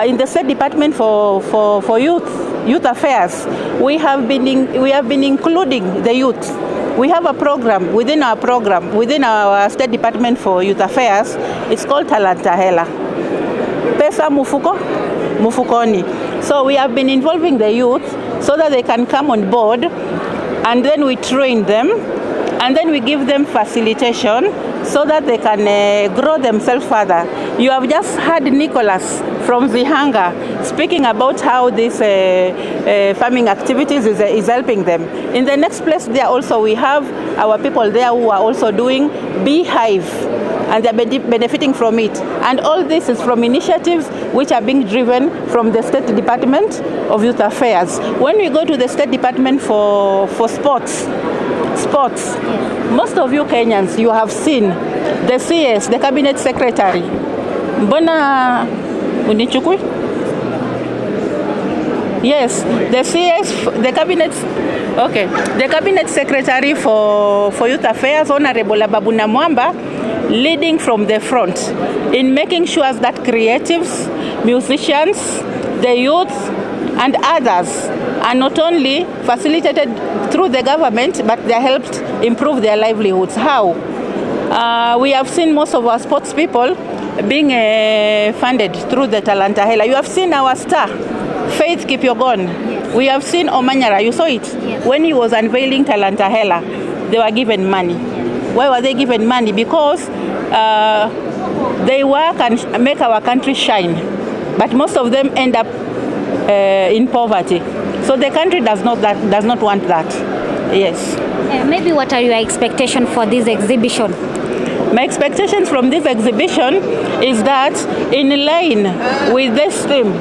in the State Department for Youth Affairs, we have been including the youth. We have a program within our program, within our State Department for Youth Affairs. It's called Talanta Hela. Pesa mufuko, mufukoni. So we have been involving the youth so that they can come on board, and then we train them, and then we give them facilitation so that they can grow themselves further. You have just heard Nicholas from Zihanga speaking about how this farming activities is helping them. In the next place there also we have our people there who are also doing beehive. and they're benefiting from it. And all this is from initiatives which are being driven from the State Department of Youth Affairs. When we go to the State Department for, for Sports, sports, most of you Kenyans, you have seen the CS, the Cabinet Secretary. Mbona unichukui? Yes, the CS, the cabinet, okay, the cabinet secretary for, for youth affairs, Honorable Ababu Namwamba, leading from the front in making sure that creatives, musicians, the youth, and others are not only facilitated through the government, but they are helped improve their livelihoods. How? We have seen most of our sports people being funded through the Talanta Hela. You have seen our star, Faith Kipyegon. Yes. We have seen Omanyara, you saw it? Yes. When he was unveiling Talanta Hela, they were given money. Why were they given money? Because they work and make our country shine. But most of them end up in poverty. So the country does not want that. Yes. Maybe what are your expectations for this exhibition? My expectations from this exhibition is that in line with this theme,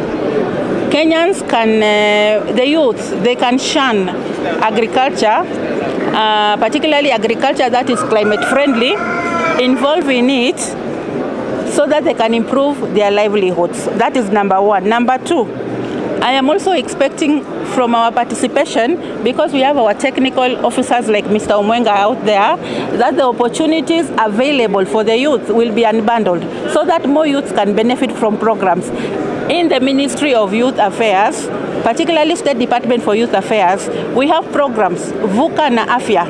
Kenyans can, the youth, they can shun agriculture, particularly agriculture that is climate friendly, involve in it so that they can improve their livelihoods. That is number one. Number two, I am also expecting from our participation, because we have our technical officers like Mr. Omwenga out there, that the opportunities available for the youth will be unbundled so that more youths can benefit from programs. In the Ministry of Youth Affairs, particularly State Department for Youth Affairs, we have programs, Vuka na Afya.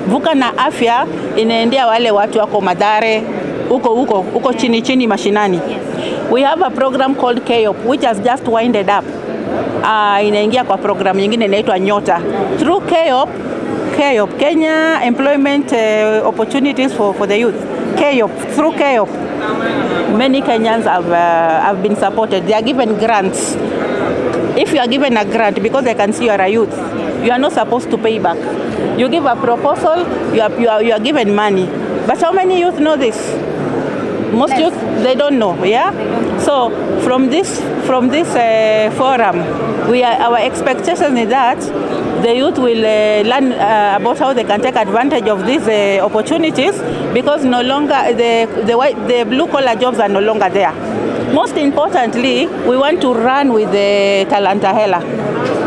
Vuka na Afya inaendea wale watu wako Mathare, huko huko, huko chini chini mashinani. We have a program called KOP, which has just winded up. Inaingia kwa program nyingine inaitwa Nyota. Through KOP, KOP, Kenya Employment Opportunities for, for the Youth, KOP, through KOP, many Kenyans have been supported. They are given grants. If you are given a grant, because they can see you are a youth, you are not supposed to pay back. You give a proposal, you are given money. But how many youth know this? Most youth, they don't know, yeah? So from this, forum, our expectation is that the youth will learn about how they can take advantage of these opportunities, because no longer the blue collar jobs are no longer there. Most importantly, we want to run with the Talanta Hela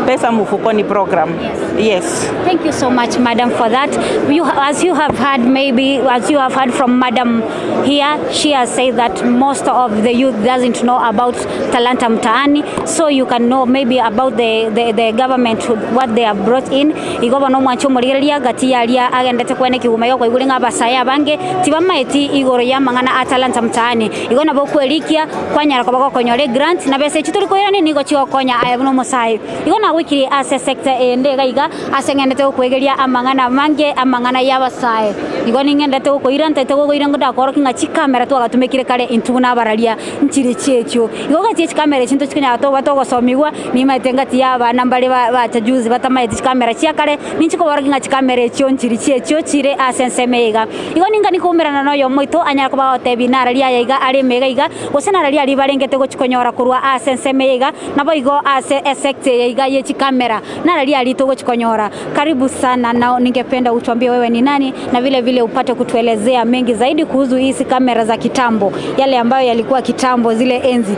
Pesa Mfukoni program. Yes. Thank you so much, madam, for that. You, as you have heard, maybe as you have heard from madam here, she has said that most of the youth doesn't know about Talanta Mtaani, so you can know maybe about the government, what they have brought in. Igoba no mwancho morigereria gati yaria agendete kwene kiguma gyo kwaigure ng'abasae abange tibamaeti igoro ya mang'ana a Talanta Mtaani. Igo nabo kwerikia kwanyara koba gokonyore grant na besa echi turi koirani nigo chigokonya aya buno omosae. Igo nagwikiri ase sector ende iga iga ase ng'endete gokwegeria amang'ana mange amang'ana y'abasae. Igo ning'endete gokoira ntaete gokoira ngo ndakorokia ng'a chikamera twagatumekire kare intwe buna abararia nchire chiechio. Igo gati chikamera echi ntochikonyara toba togosomiwa nimaete ngati ya abana mbare bacha juzi batamaete chikamera chia kare ninchikoborokia ng'a chikamera echio nchiri chiechio chire ase ensemo iga. Igo ninga nikoumerana na oyo omoito anyara koba gotebi nararia aya iga areme iga iga gose nararia aria barengete gochikonyora korwa ase ensemo iga nabo igo ase esector ya iga ye chikamera nararia aria togochikonyora. Karibu sana, na ningependa utuambie wewe ni nani na vile vile upate kutuelezea mengi zaidi kuhusu hizi kamera za kitambo, yale ambayo yalikuwa kitambo zile enzi.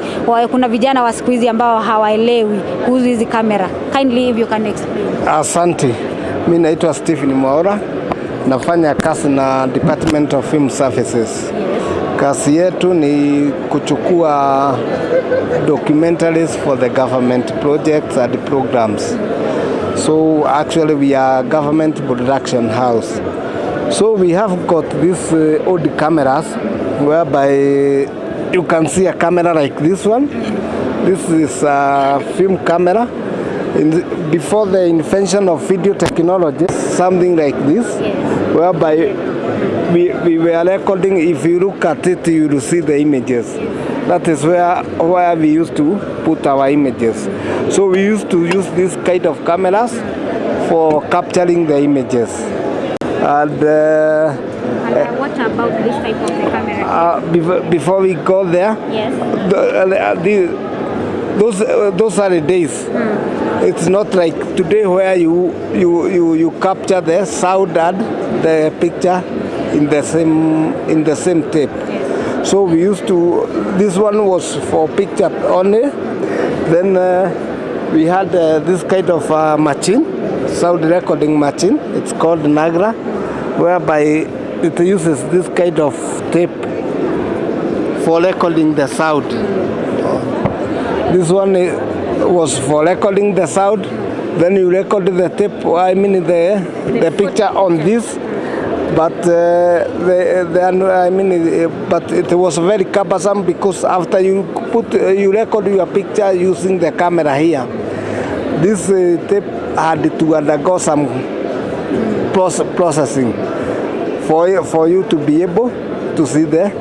Kuna vijana wa siku hizi ambao hawaelewi kuhusu hizi kamera. Kindly if you can explain. Asante. Mimi naitwa Stephen Mwaura, nafanya kazi na Department of Film Services. Kazi yetu ni kuchukua documentaries for the government projects and programs. So actually we are government production house. So we have got these old cameras whereby you can see a camera like this one. This is a film camera. Before the invention of video technology, something like this, whereby we were recording. If you look at it, you will see the images. That is where we used to put our images. So we used to use this kind of cameras for capturing the images. And what What about this type of the camera? Before we go there, Yes. Those are the days. It's not like today where you capture the sound and the picture in the same tape. Yes. So we used to, this one was for picture only. Then we had this kind of machine, sound recording machine. It's called Nagra, whereby it uses this kind of tape for recording the sound. This one was for recording the sound. Then you record the tape, I mean the picture on this. But it was very cumbersome because after you record your picture using the camera here, this tape had to undergo some processing for you to be able to see the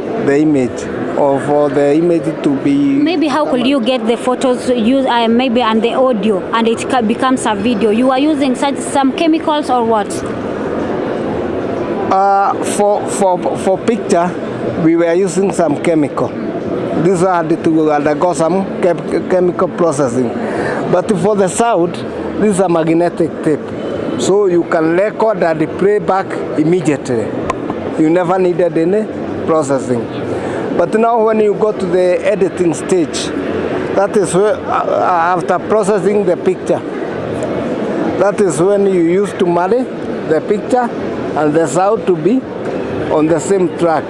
image, or for the image to be. Maybe how could you get the photos use, maybe and the audio, and it becomes a video? You are using such some chemicals or what? For picture, we were using some chemical. This had to undergo some chemical processing. But for the sound, this is a magnetic tape. So you can record and play back immediately. You never needed any processing. But now when you go to the editing stage, that is where, after processing the picture, that is when you used to marry the picture and the sound to be on the same track,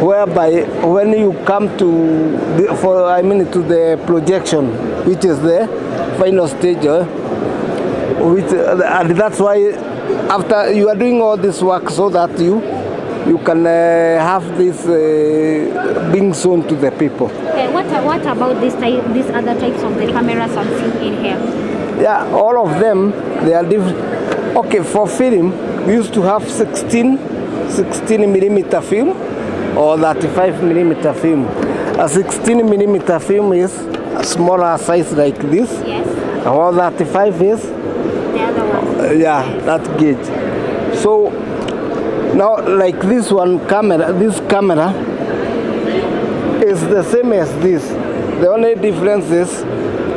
whereby when you come to the, for, I mean to the projection, which is the final stage, which, and that's why after you are doing all this work so that you can have this being shown to the people. Okay, what about this type, these other types of the cameras I'm seeing in here? Yeah, all of them, they are different. Okay, for film, we used to have 16 millimeter film or 35 millimeter film. A 16 millimeter film is a smaller size like this. Yes. Or 35 is the other one. Yeah, that gauge. So now, like this one camera, this camera is the same as this. The only difference is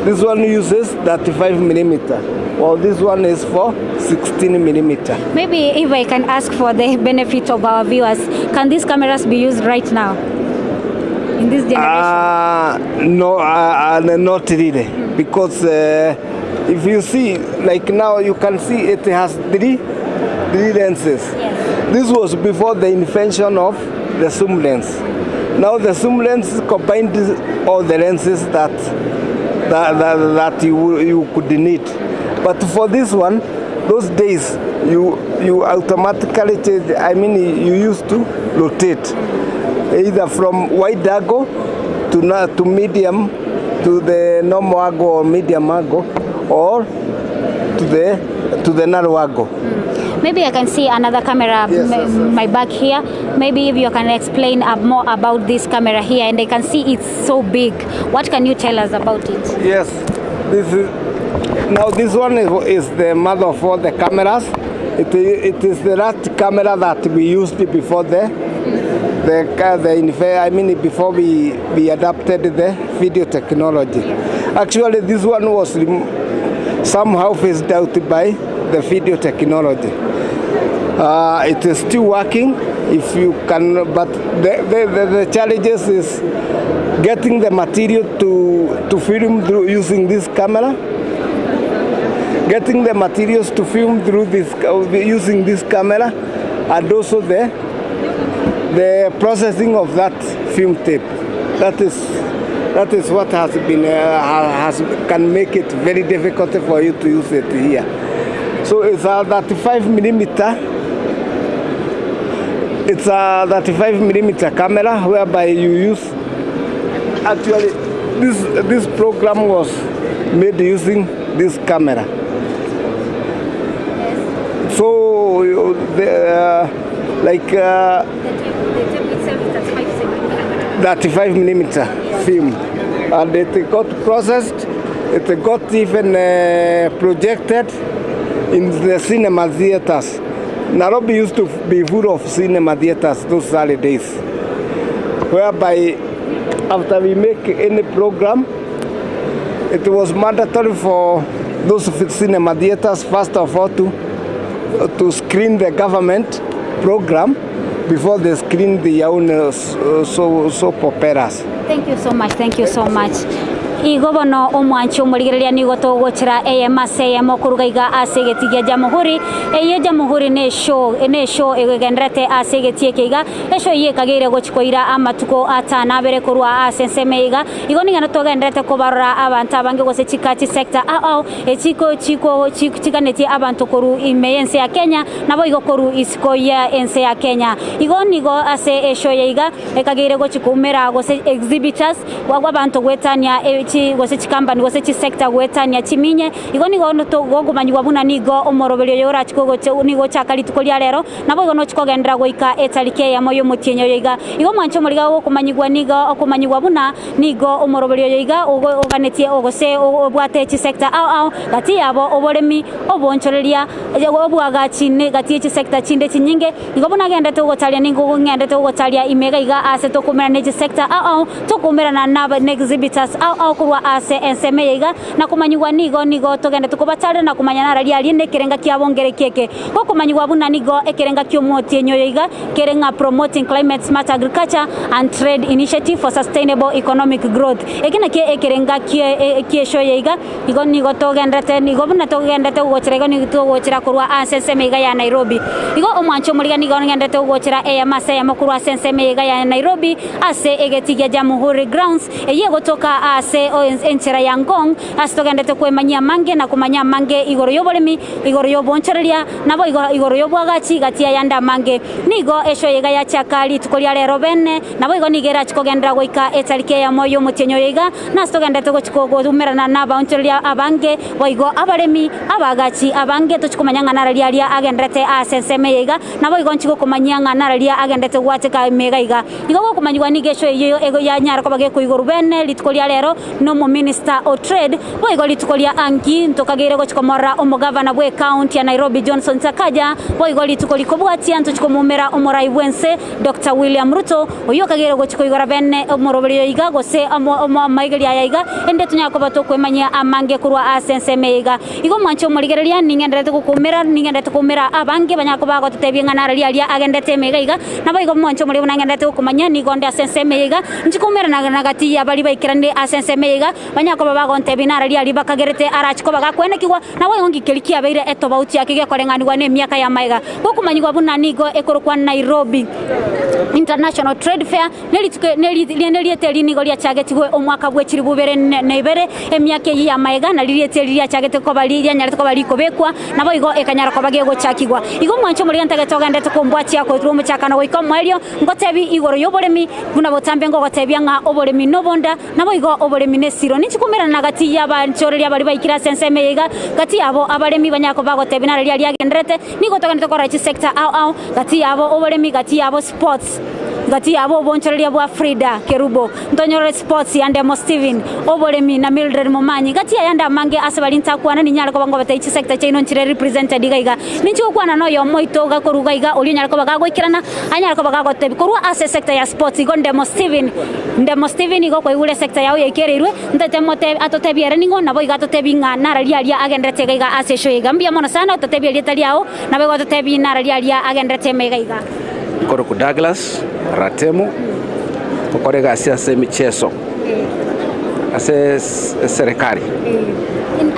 this one uses 35 millimeter, while this one is for 16 millimeter. Maybe if I can ask for the benefit of our viewers, can these cameras be used right now in this generation? No, not really, because if you see, like now you can see it has three lenses. Yes. This was before the invention of the zoom lens. Now the zoom lens combined all the lenses that you could need. But for this one, those days you automatically change, I mean you used to rotate either from wide angle to medium, to the normal angle or medium angle, or to the narrow angle. Maybe I can see another camera Yes, yes, yes. my back here. Maybe if you can explain more about this camera here, and I can see it's so big. What can you tell us about it? Yes, this is, now this one is the mother of all the cameras. It is the last camera that we used before the I mean before we adapted the video technology. Actually, this one was somehow phased out by the video technology. It is still working, if you can, but the challenges is getting the material to film through using this camera, getting the materials to film through this using this camera, and also the processing of that film tape. That is what can make it very difficult for you to use it here. So it's a 35 millimeter. It's a 35 millimeter camera whereby you use. Actually, this program was made using this camera. So you, the The tape itself is 35 centimeter. 35 millimeter film, and it got processed. It got even projected in the cinema theaters. Nairobi used to be full of cinema theaters those early days, whereby after we make any program, it was mandatory for those cinema theaters first of all to, to screen the government program before they screen their own so, soap operas. Thank you so much, thank you so much. Igo bono omwanchi omorigereria nigo togochera eyemo ase eyemo koruga iga ase egeti gia Jamhuri. Eye Jamhuri ne eshow ne eshow egendererete ase egeti eke iga. Eshow eyio ekageire gochi koira amatuko atano abere korwa ase ensemo eye iga. Igo nigento togendererete kobarora abanto abange gose chika chisector ao ao echiko chiko chiganetie abanto korwa ime y'ense ya Kenya naboigo korwa isiko ya ense ya Kenya. Igo nigo ase eshow eye iga ekageire gochi koumera gose exhibitors abanto goetania chi gose chikampani gose chisector goetania chiminye. Igo nigo gokomanyigwa buna nigo omoroberio oyo orachi kogocha nigo ochaka rituko ria rero naboigo nochi kogenderera goika etariki eyemo y'omotienyi oyo iga. Igo omwanche omoriga gokomanyigwa nigo okomanyigwa buna nigo omoroberio oyo iga oganetie gose obwate chisector ao ao gati yabo oboremi, oboonchoreria, obwagachi ne gati ye chisector chinde chinyinge. Igo buna agenderete gogotaria nigo ng'endete gogotaria ime iga iga aase tokomerana ne chisector ao ao, tokomerana na ne exhibitors ao ao korwa ase ensemo eye iga, na komanyigwa nigo nigo togendete kobatarera na komanya narari aria nekerenga kiabo ngereki eke. Gokomanyigwa buna nigo ekerenga ki'omotienyi oyo iga kere ng'a Promoting Climate Smart Agriculture and Trade Initiative for Sustainable Economic Growth. Eke nakio ekerenga ki'esho eye iga, igo nigo togenderete nigo buna togenderete gogochera igo nigo togochera korwa ase ensemo iga ya Nairobi. Igo omwancho omoriga nigo ngenderete gogochera eyemo ase eyemo korwa ase ensemo eye iga ya Nairobi ase egetii gia Jamhuri Grounds eyio egotoka ase enchera ya Ngong ase togenderete kwemanyia amange na komanya amange igoro y'oboremi igoro y'oboonchoreria, naboigo igoro y'oboagachi gati y'ayande amange. Nigo esho eye iga yachaka rituko ria rero bene, naboigo nigo erachi kogenderera goika etariki eyemo y'omotienyi oyo iga, nase togendererete gochi koumerana nabaonchoreria abange, boigo abaremi, abaagachi abange, tochi komanya ng'a nararia aria agendererete ase ensemo eye iga, naboigo nchi gokomanyia ng'a nararia agendererete gwacheka ime iga iga. Igo gokomanyigwa nigo esho eyio yanyara koba gekoigorwa bene rituko ria rero nomominister o trade, Boigo rituko ria anki ntokageire gochia komorora omogavana bw'ecounty ya Nairobi Johnson Sakaja, boigo rituko rikobwatia ntochia komoumera omorai bw'ense Doctor William Ruto, oyio okageire gochia koigora bene omoroberio oyo iga gose amaigerio aya iga, erinde tonyare koba tokwemanyia amange korwa ase ensemo eye iga. Igo omwanche omorigereria ning'endererete gokoumera, ning'endererete koumera abange banyare koba bagototebia ng'a nararia aria agendete ime iga iga, Naboigo omonche omoria buna ngendererete gokomanya, nigo onde ase ensemo eye iga, inche koumerana na gati y'abaria baikeranire ase ensemo eye iga, banyare koba bagontebia nararia aria bakagerete arache koba gakwenekigwa, naboigo nki keria kiabeire etobauti yake gekoreng'anigwa nemiaka y'amaega. Gokomanyigwa buna nigo ekorokwa Nairobi International Trade Fair, nerituko nerieta eri nigo riachagetigwe omwaka bwe chilifu ibere na ibere, emiaka eyio y'amaega nario rieta eri riachagete koba rianyarete koba rikobekwa, Naboigo ekanyara koba gegochakigwa. Igo omwancho omoria ntagete ogenderete kombwatia korwa omochakano goika omoerio, ngotebie igoro y'oboremi, buna botambe ngogotebia ng'a oboremi nobonda, naboigo oboremi nesiro. Ninchi koumerana gati y'abanchoreria baria baikire ase ensemo eye iga, gati yabo abaremi banyare koba bagotebia naro riaria riagendererete, nigo togenderete korora chisector ao ao, gati yabo oboremi, gati yabo sports. Gati yabo obonchoreria bwa Frida Kerubo, Ntonyorore Sports ya Ndemo Stephen, oboremi na Mildred Momanyi. Gati y'ayande amange ase baria ntakwana ninyare koba ngobatebia chisector chiaino nchire represented iga iga. Ninchi gokwana noyomo oito iga korwa iga iga oria onyare koba gagoikerana anyare koba gagotebia korwa ase esector ya sports igo Ndemo Stephen. Ndemo Stephen igo kwaigure esector yao yaikereirwe ntete motebi atotebie ere ning'o nabo iga atotebie ng'a nararia aria agenderete iga iga ase eshow iga. Mbuya mono sana ototebie erieta riao nabo igo ototebie nararia aria agenderete ime iga iga. Nkorokwa Douglas Ratemo, ngokora egasi ase emicheso ase eserekari.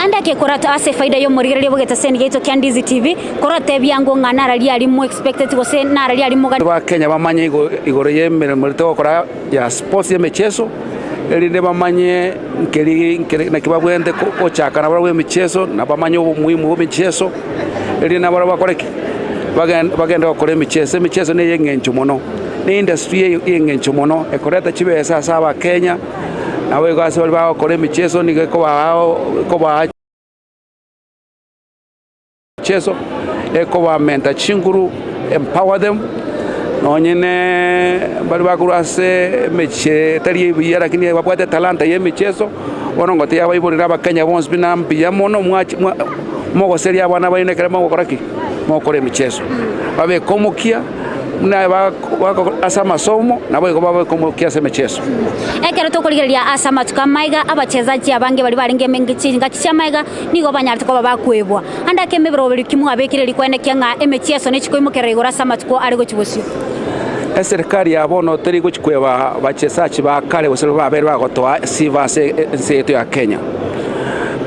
Ande ake korata ase efaida y'omorigereria bw'egetaseni giaito kia Ndizi TV, korotebia ango ng'a nararia aria mo expected gose nararia aria mogani. Abakenya bamanye igoro y'emeremo eria togokora ya sports y'emecheso, erinde bamanye nkeri naki babwenerete gochaka nabarabwo emicheso, na bamanye obomuhimu bwa emicheso, erinde nabarabwo bakore ki? Bagende gokora emicheso. Emicheso neye eng'encho mono, ne industry ye eng'encho mono, ekoreta chibesa ase abakenya, naboigo ase baria bagokora emicheso nigo ekobaa ekobaa micheso, ekobamenta chinguru, empower them, nonye baria bakorwa ase emechie etari ebuya lakini babwate etalanta ya emicheso, bono ngotebia abaibori na abakenya bonsi buna mbuya mono mwachi mwa mogoseria abana baino ekero mogokora ki? Mogokora emicheso, babeke omokia buna ase amasomo, naboigo babeke omokia ase emecheso. Ekero tokorigereria ase amatuko amaiga, abachesaji abange baria barenge chingaki chi'amaiga nigo banyarete koba bakwebwa. Ande ake emeboroberi ki mwabekire rikwenekia ng'a emechieso nechikoimokerera igoro ase amatuko are gochia bosio? Eserikari ya bono teri gochia kweba abachesaji ba kare gose baria babeire bagotoa sifa ase ense yaito ya Kenya.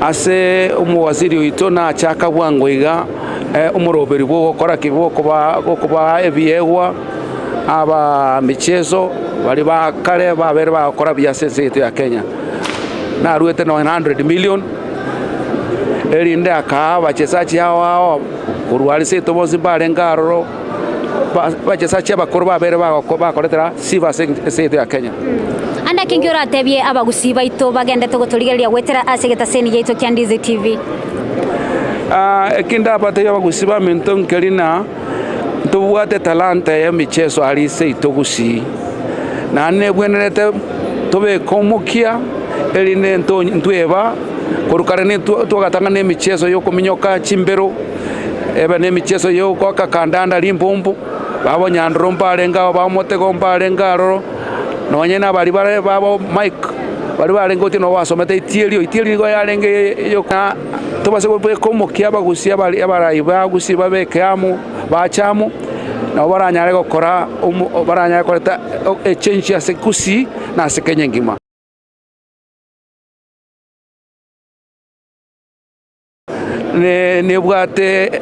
Ase omowaziri oito nachaka bwango iga omoroberi bw'ogokora ki? Bw'okobaa ebiegwa abamicheso baria ba kare babeire bagokora buya ase ense yaito ya Kenya. Naruete nonya na hundred million, erinde akaa abachesachi ao ao korwa aria seito bonsi mbarenge aroro, abachesachi abakoro babeire bakoretera sifa ase ense yaito ya Kenya. Ande ake inki oratebie abagusii baito bagendete gotorigereria goetera ase egetaseni giaito kia Ndizi TV? Eki ndabatebie abagusii baminto nkeri ng'a ntobwate etalanta y'emicheso aria seito gusii, naende nebwenerete tobeke omokia erinde ntweba korwa kare twagatang'ana emicheso ya okominyoka chimbero, ebe na emicheso ya ogoaka kandanda rimbombo, babo nyandoro mbarenge abo, ba motego mbarenge aroro. Nonye nabaria bare babo Mike, baria barenge gochia nabo basomete itieri, itieri nigo yarenge na tobase kobeka omokia abagusia abare abarai bagusie babeke amo, bache amo, nabo baranyare gokora omo baranyare koreta echange ase Gusii na ase Kenya engima. Nebwate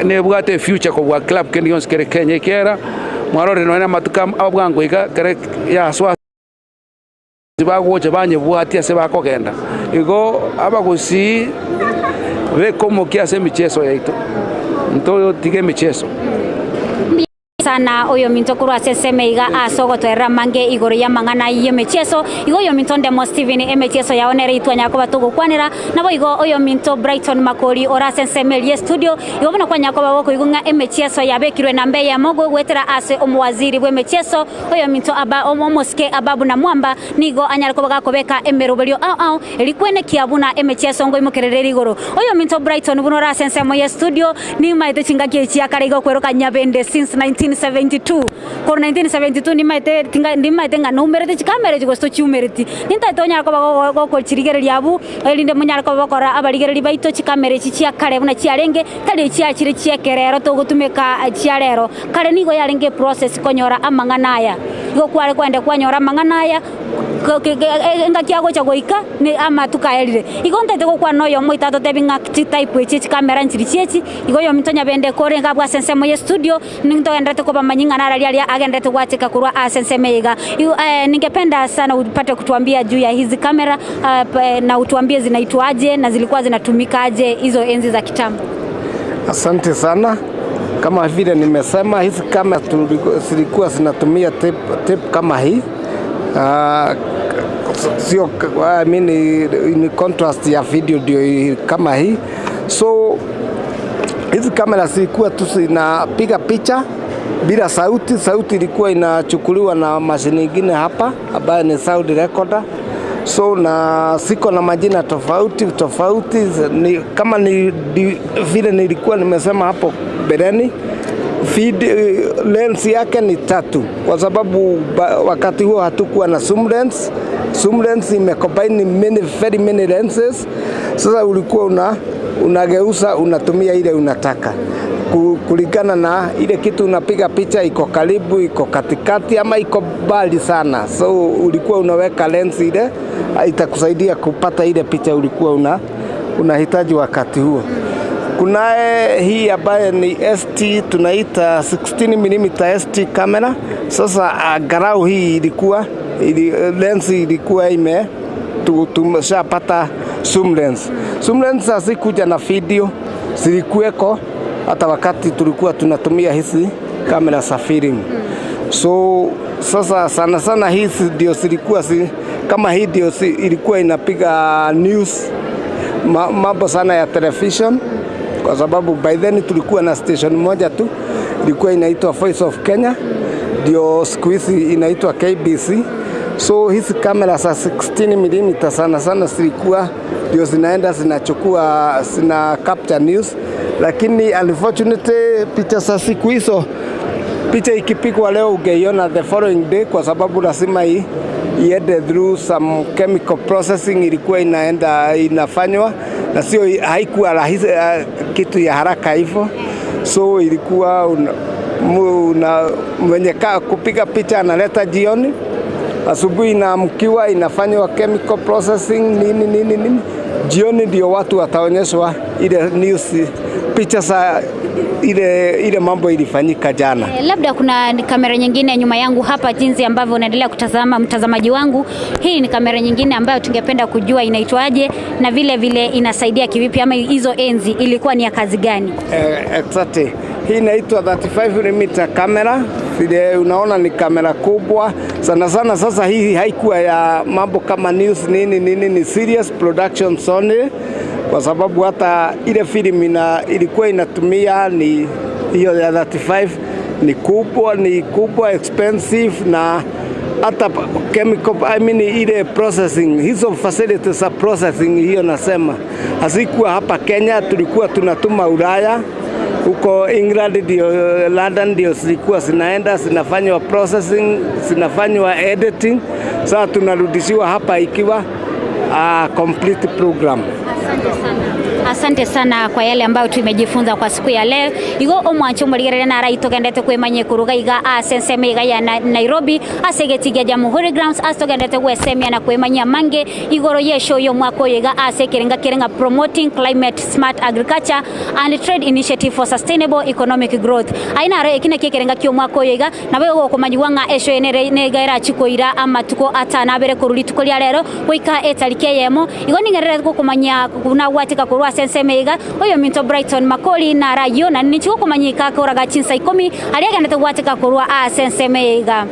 nebwate efuture kobua club kende gionsi kere Kenya ekiagera mwarorire nonye na amatuko a bwango iga ekere yaswa bagocha banyebwatia ase bakogenda. Igo abagusii beka omokia ase emicheso yaito, ntotige emicheso. Sana oyominto korwa ase ensemo iga ase ogotoerera amange igoro y'amang'ana y'emechieso. Igo oyominto Ndemo Stephen emechieso yao nere itwanyara koba togokwanera. Naboigo oyominto Brighton Makori ore ase ensemo eria y'estudio. Igo buna kwanyara koba gokoigwa ng'a emechieso yabekirwe namba eyemo goetera ase omowaziri bw'emechieso oyominto aba omosike Ababu Namwamba nigo anyare koba gakobeka emeroberio ao ao Erio kwenekia buna emechieso ngoimokerere ere igoro. Oyominto Brighton buna ore ase ensemo ye studio, nimaete chingaki echi chia kare iga okweroka nyabende since 1972. Korwa 1972 nimaete tinga nimaete ng'a noumerete chikamera echi gose tochiumereti. Nintaete onyare koba gogo gokochirigereria abwo, erinde monyare koba gokora abarigereri baito chikamera echi chia kare buna chiarenge, tari echiachire chi'ekerero togotumeka chia rero. Kare nigo yarenge eprocess konyora amang'ana aya. Igo kware kogenda kwanyora amang'ana aya. Engaki agocha goika amatuko aerire. Igo ntaete gokwana noyomo oito atotebi ng'a chitype echi chikamera nchiri chiechi, igo oyominto nyabende korenge abwo ase ensemo ye studio, nintogenderete kobamanyia ng'a narari aria agenderete gwacheka korwa ase ensemo eye iga. Ningependa sana upate kutuambia juu ya hizi kamera na utuambie zinaitwa aje na zilikuwa zinatumika aje hizo enzi za kitambo. Asante sana. Kama vile nimesema hizi kamera zilikuwa zinatumia tape, tape kama hii sio I mean, ni contrast ya video ndio kama hii. So hizi kamera zilikuwa tu zinapiga picha bila sauti. Sauti ilikuwa inachukuliwa na mashine ingine hapa ambayo ni sound recorder. So na siko na majina tofauti tofauti ni, kama ni, di, vile nilikuwa nimesema hapo mbeleni video, lens yake ni tatu kwa sababu ba, wakati huo hatukuwa na zoom lens. Zoom lens imecombine many, very many lenses. Sasa ulikuwa una unageuza unatumia ile unataka kulingana na ile kitu unapiga picha, iko karibu, iko katikati ama iko mbali sana. So ulikuwa unaweka lens ile itakusaidia kupata ile picha ulikuwa una unahitaji wakati huo. Kunaye hii ambaye ni ST tunaita 16 mm ST camera. Sasa angalau hii ilikuwa ili, lens ilikuwa ime tumeshapata zoom lens. Zoom lens hazikuja na video, zilikuweko hata wakati tulikuwa tunatumia hizi kamera za film. So sasa sana sana hizi ndio zilikuwa si, kama hii ndio si, ilikuwa inapiga news mambo sana ya television, kwa sababu by then tulikuwa na station moja tu ilikuwa inaitwa Voice of Kenya, ndio siku hizi inaitwa KBC. So hizi kamera za 16 mm sana sana zilikuwa ndio zinaenda zinachukua zina capture news, lakini unfortunately picha za siku hizo, picha ikipigwa leo ungeiona the following day, kwa sababu lazima hii iende through some chemical processing ilikuwa inaenda inafanywa, na sio haikuwa rahisi kitu ya haraka hivyo, so ilikuwa una, una, mwenye ka, kupiga picha analeta jioni, asubuhi inaamkiwa inafanywa chemical processing nini nini nini, jioni ndio watu wataonyeshwa ile news picha za ile, ile mambo ilifanyika jana. Labda kuna kamera nyingine nyuma yangu hapa, jinsi ambavyo unaendelea kutazama mtazamaji wangu, hii ni kamera nyingine ambayo tungependa kujua inaitwaje na vile vile inasaidia kivipi, ama hizo enzi ilikuwa ni ya kazi gani? Exactly. Hii inaitwa 35mm camera. Vile unaona ni kamera kubwa sana sana. Sasa hii haikuwa ya mambo kama news nini nini, ni serious production only, kwa sababu hata ile film ina, ilikuwa inatumia ni hiyo ya 35 ni kubwa, ni kubwa expensive na hata chemical, I mean ile processing, hizo facilities za processing hiyo nasema hazikuwa hapa Kenya, tulikuwa tunatuma Ulaya huko England ndio London ndio zilikuwa zinaenda zinafanywa processing, zinafanywa editing. Sasa tunarudishiwa hapa ikiwa complete program. Asante sana. Asante sana kwa yale ambayo tumejifunza kwa siku ya leo igo omwancho murigerere nara itogendete kwemanye kuruga iga ase ensemo iga ya Nairobi ase egeti Jamhuri Grounds ase togendete gwesemia na kwemanyia mange igoro yesho yo mwaka oyo iga ase ekerenga kerenga promoting climate smart agriculture and trade initiative for sustainable economic growth aina aro eki naki ekerenga kia omwaka oyo iga nabo ogokomanyiwa ng'a esho ene nega erachikoira amatuko atano abere korwa rituko ria rero goika etariki eyemo igo ning'erere gokomanyia buna gwatika korwa ase ensemo iga oyo minto Brighton Makori na rayo na ninchi gokomanyika koraga chinsa ikomi aria agendete gwatika korwa ase ensemo iga.